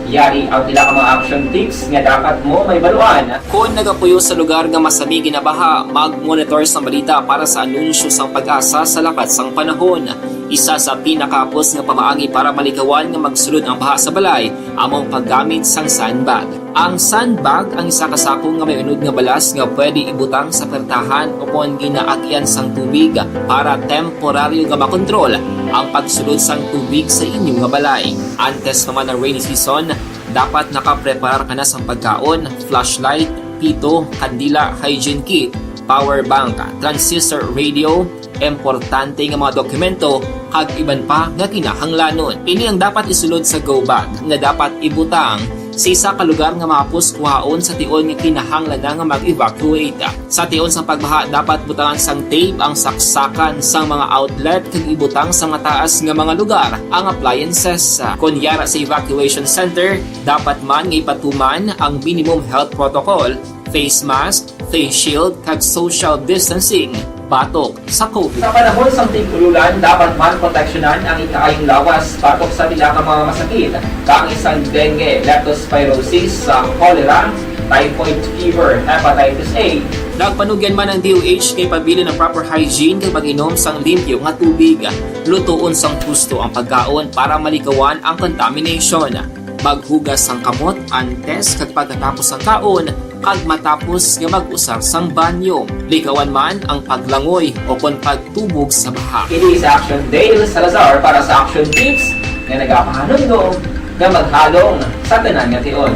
Yari ang pila ka mga action tips nga dapat mo mahibaluan. Kon nagapuyo sa lugar nga masami ginabaha, mag-monitor sang balita para sa anunsyo sang PAGASA sa lakat sang panahon. Isa sa pinakahapos nga pamaagi para malikawan nga magsulod ang baha sa balay amo ang paggamit sang sandbag. Ang sandbag ang isa ka sako nga may unod nga balas nga pwede ibutang sa pertahan o kon ginaagyan sang tubig para temporaryo nga makontrol ang pagsulod sang tubig sa inyo nga balay. Antes pa man ang rainy season, dapat nakapreparar ka na sang pagkaon, flashlight, pito, kandila, hygiene kit, power bank, transistor radio, importante nga mga dokumento, kag iban pa nga kinahanglanon. Ini ang dapat isulod sa go bag nga dapat ibutang sa isa ka lugar nga mahapos kuhaon sa tion nga kinahanglan na nga mag-evacuate. Sa tion sang pagbaha, dapat butangan sang tape ang saksakan sang mga outlet kag ibutang sa mataas nga mga lugar ang appliances. Kon yara sa evacuation center, dapat man nga ipatuman ang minimum health protocol, face mask, face shield, kag social distancing batok sa COVID. Sa panahon sang tig-ululan, dapat man proteksyonan ang ikaayong lawas batok sa pila ka mga masakit, kaangay sang dengue, leptospirosis, sa cholera, typhoid fever, hepatitis A. Nagpanugyan man ang D O H nga ipabilin ang proper hygiene kag pag-inom sang limpyo nga tubig. Lutoon sang husto ang pagkaon para malikawan ang contamination. Maghugas sang kamot antes kag pagkatapos sang kaon, kag matapos nga mag-usar sang banyo. Likawan man ang paglangoy o kon pagtubog sa baha. Ini si Action Dale Salazar para sa Action Tips nga nagapahanumdom nga maghalong sa tanan nga tion.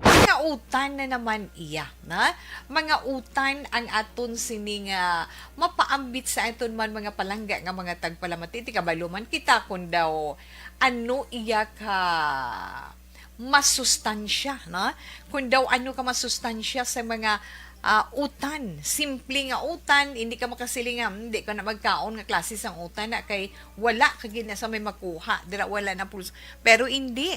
Mga utan na naman iya, na? Mga utan ang aton sini nga mapaambit sa aton man mga palangga nga mga tagpalamati. Ti kabalo man kita kung daw ano iya ka masustansya, na? Kung daw ano ka masustansya sa mga, ah, utan, simple nga utan, hindi ka makasiling nga, "Hmm, hindi ka na magkaon nga klase sang utan na kay wala ka gid na sa may makuha, dira wala na pulos." Pero hindi.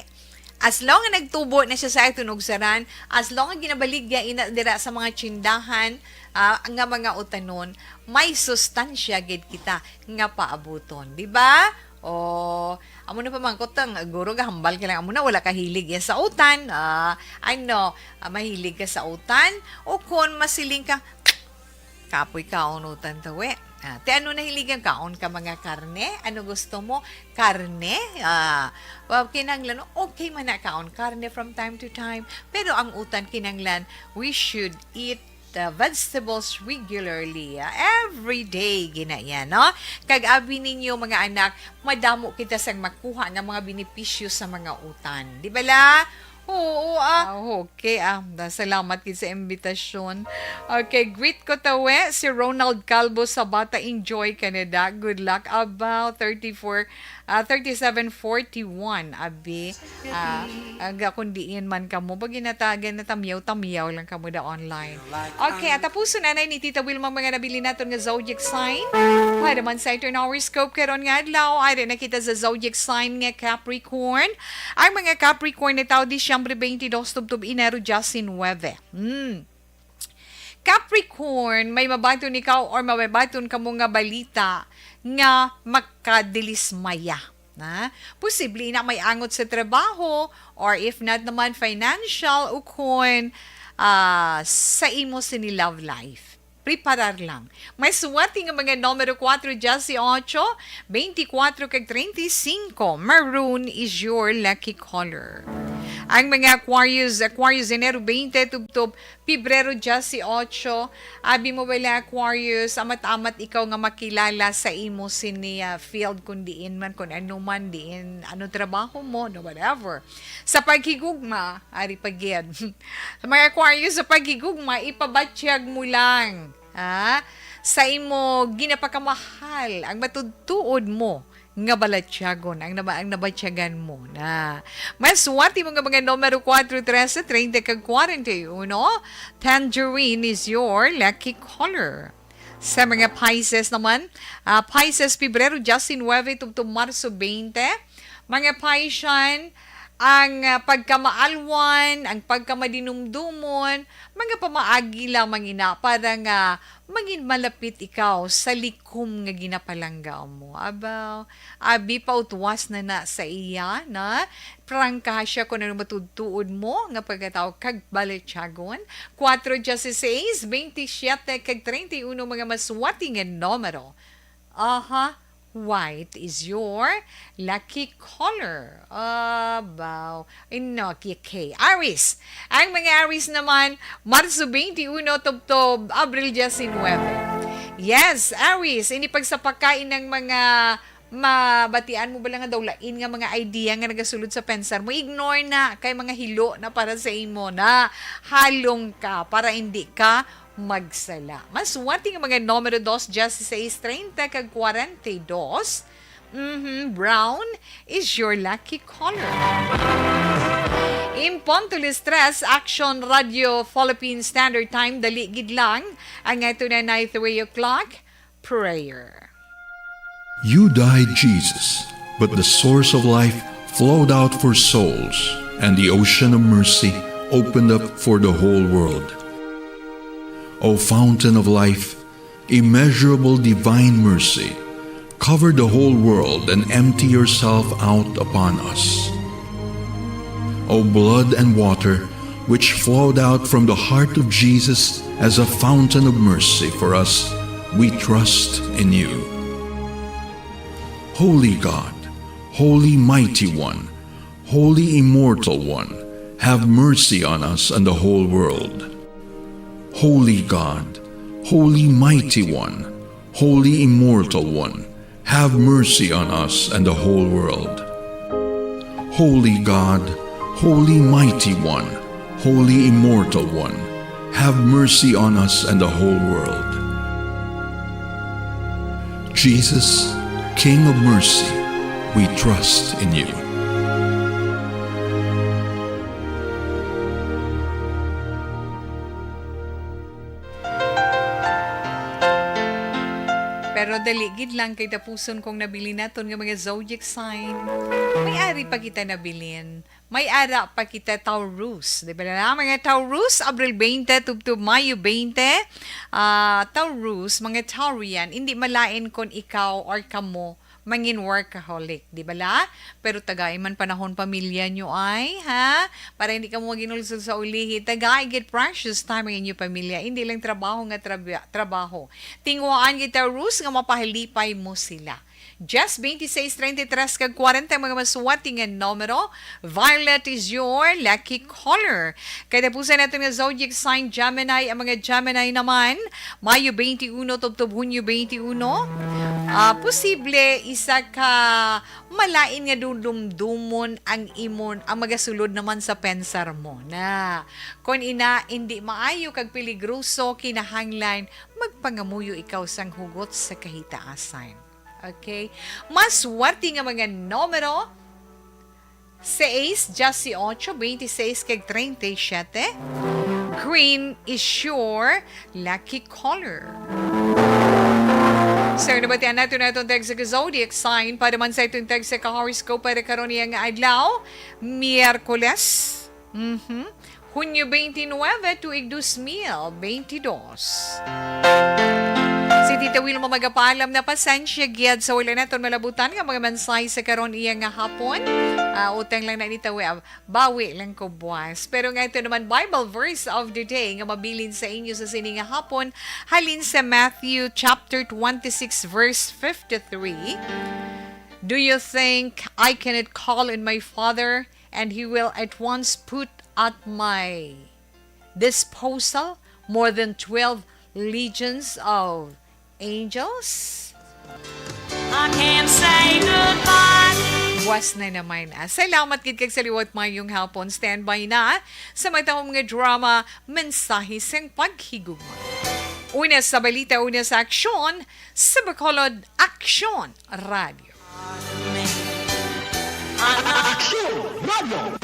As long nga nagtubo na siya sa aton ugsaran, as long nga ginabaligya ina dira sa mga tsindahan, ah, nga mga utanon, may sustansya gid kita nga paabuton, di ba? O, amo na pamangkot ang guro, gahambal ka lang, amo na, wala ka hilig yan sa utan. Ah, ano, ah, mahilig ka sa utan? O kon masiling ka, kapoy kaon utan tawi. Ah, ti ano nahiligan, kaon ka mga karne? Ano gusto mo? Karne? Ah, well, kinahanglan, okay man na kaon karne from time to time. Pero ang utan, kinahanglan, we should eat uh, vegetables regularly, ah, every day, gina yan, no? Kag abi ninyo, mga anak, madamo kita sang makuha nga mga benepisyo sa mga utan. Di ba la? Oo, ah. Ah, okay, ah. Da-, salamat gid sa imbitasyon. Okay, greet ko tawe si Ronald Calvo sa Bata Enjoy, Canada. Good luck. About thirty-four, ah, thirty-seven forty-one, abi. Ah, aga kung diin man kamo, pag ginatagan na tamyaw-tamyaw lang kamo da online. Okay, at tapuson na ni Tita Wilma mga nabili naton nga zodiac sign. Para man sa Eastern horoscope karon nga adlaw, ari na kita sa zodiac sign nga Capricorn. Ang mga Capricorn ni tawo Disyembre twenty-two tubtob Enero diyasinuwebe. Hmm. Capricorn, may mabaton ikaw or mabaton kamo nga balita nga makadilismaya. Na, posible na may angot sa trabaho, or if not naman financial, ukon, ah, sa imo sini love life. Preparar lang. May suwerte nga mga numero kuwatro, diyes y ocho, beintikwatro, kag treinta y cinco. Maroon is your lucky color. Ang mga Aquarius, Aquarius, Enero twenty, tubtob Pebrero diyes y ocho, abi mo bala, Aquarius, amat-amat ikaw nga makilala sa imo sini, ah, field, kung diin man, kung ano man, diin, ano trabaho mo, no, whatever. Sa paghigugma, ari pa gid. Sa mga Aquarius, sa paghigugma, ipabatyag mo lang, ha? Sa imo ginapakamahal, ang matuod-tuod mo nga balatyagon, ang naba-, ang nabatyagan mo na. May suwerte mo nga mga numero kuwatro, trese, treinta, kag kwarenta y uno. Tangerine is your lucky color. Sa mga Pisces naman, ah, Pisces, Pebrero diecinuebe tubtob Marso twenty. Mga Piscean, ang, ah, pagkamaalwan, ang pagkamadinumdumon, mga pamaagi lamang ina para nga mangin malapit ikaw sa likom nga ginapalangga mo. Aba, abi, pautwas na na sa iya, na prangkaha siya kung ano matuod-tuod mo nga pagkatawo kag balatyagon. Kuwatro, diyes y seis, beintisyete, kag treinta y uno, mga masuwerte nga numero. Aha, white is your lucky color. Abaw. Ino, okay. Aries. Ang mga Aries naman, Marso twenty-one tubtob Abril diecinuebe. Yes, Aries, ini pagsapakain ng mga mabatian mo bala nga daw lain nga mga idea nga nagasulod sa pensar mo. Ignore na kay mga hilo na para sa imo na. Halong ka para hindi ka magsala. Mas swerte nga mga numero dos, dieciséis, treinta, kag kwarenta y dos. Mhm, brown is your lucky color. In punto las tres, Action Radio Philippine Standard Time, dali gid lang ang ato na night three o'clock prayer. You died, Jesus, but the source of life flowed out for souls, and the ocean of mercy opened up for the whole world. O fountain of life, immeasurable divine mercy, cover the whole world and empty yourself out upon us. O blood and water, which flowed out from the heart of Jesus as a fountain of mercy for us, we trust in you. Holy God, Holy Mighty One, Holy Immortal One, have mercy on us and the whole world. Holy God, Holy Mighty One, Holy Immortal One, have mercy on us and the whole world. Holy God, Holy Mighty One, Holy Immortal One, have mercy on us and the whole world. Jesus, King of mercy, we trust in you. Pero dali gid lang kay tapuson kong nabilin naton nga mga zodiac sign. May ari pa kita nabilin. May ara pa kita Taurus. Di ba na, mga Taurus? Abril twenty, tubtob Mayo twenty. Ah, Taurus, mga Taurian, hindi malain kon ikaw or kamo mangin workaholic, di ba la? Pero tagai man panahon pamilya nyo ay, ha? Para hindi kamo maginulsol sa ulihi, tagai gid precious time ang inyo pamilya, hindi lang trabaho nga trabya-, trabaho. Tinguhaan gid, Taurus, nga mapahalipay mo sila. Jess twenty-six, treinta y tres, kag kwarenta ang mga maswerte nga numero. Violet is your lucky color. Kay tapusan natin nga zodiac sign, Gemini. Ang mga Gemini naman, Mayo twenty-one tubtob Hunyo twenty-one. Ah, posible isa ka malain nga dudumdumon ang imon, ang magasulod naman sa pensar mo na. Kon ina, hindi maayo kag peligroso, kinahanglan magpangamuyo ikaw sang hugot sa kahitaasan. Okay? Mas swerte nga mga numero, seis, dieciocho, veintiseis, kag treinta y siete. Green is your lucky color. So, nabatian nato na itong tag sa zodiac sign para man sa itong tag sa ka-horoscope para karon niya nga adlaw, Miyerkules. Mhm. Hunyo twenty-nine, tuig dos mil twenty-dos. Tita Wilma magapaalam na, pasensya gid sa wala naton malabutan nga mga mensahe sa karon iya nga hapon. Ah, utang lang na ni Tawi, ah, bawi lang ko buwas. Pero nga ito naman Bible verse of the day nga mabilin sa inyo sa sini nga hapon, halin sa Matthew chapter twenty-six verse fifty-three. Do you think I cannot call on my Father and he will at once put at my disposal more than twelve legions of angels? I can't say goodbye. Buwas na naman. Ah, salamat gid kag sa liwat, mayong hapon. Standby na sa matahom nga drama, Mensahe sang Paghigugma. Una sa balita, una sa aksyon, sa Bacolod Aksyon Radio. Aksyon Radio!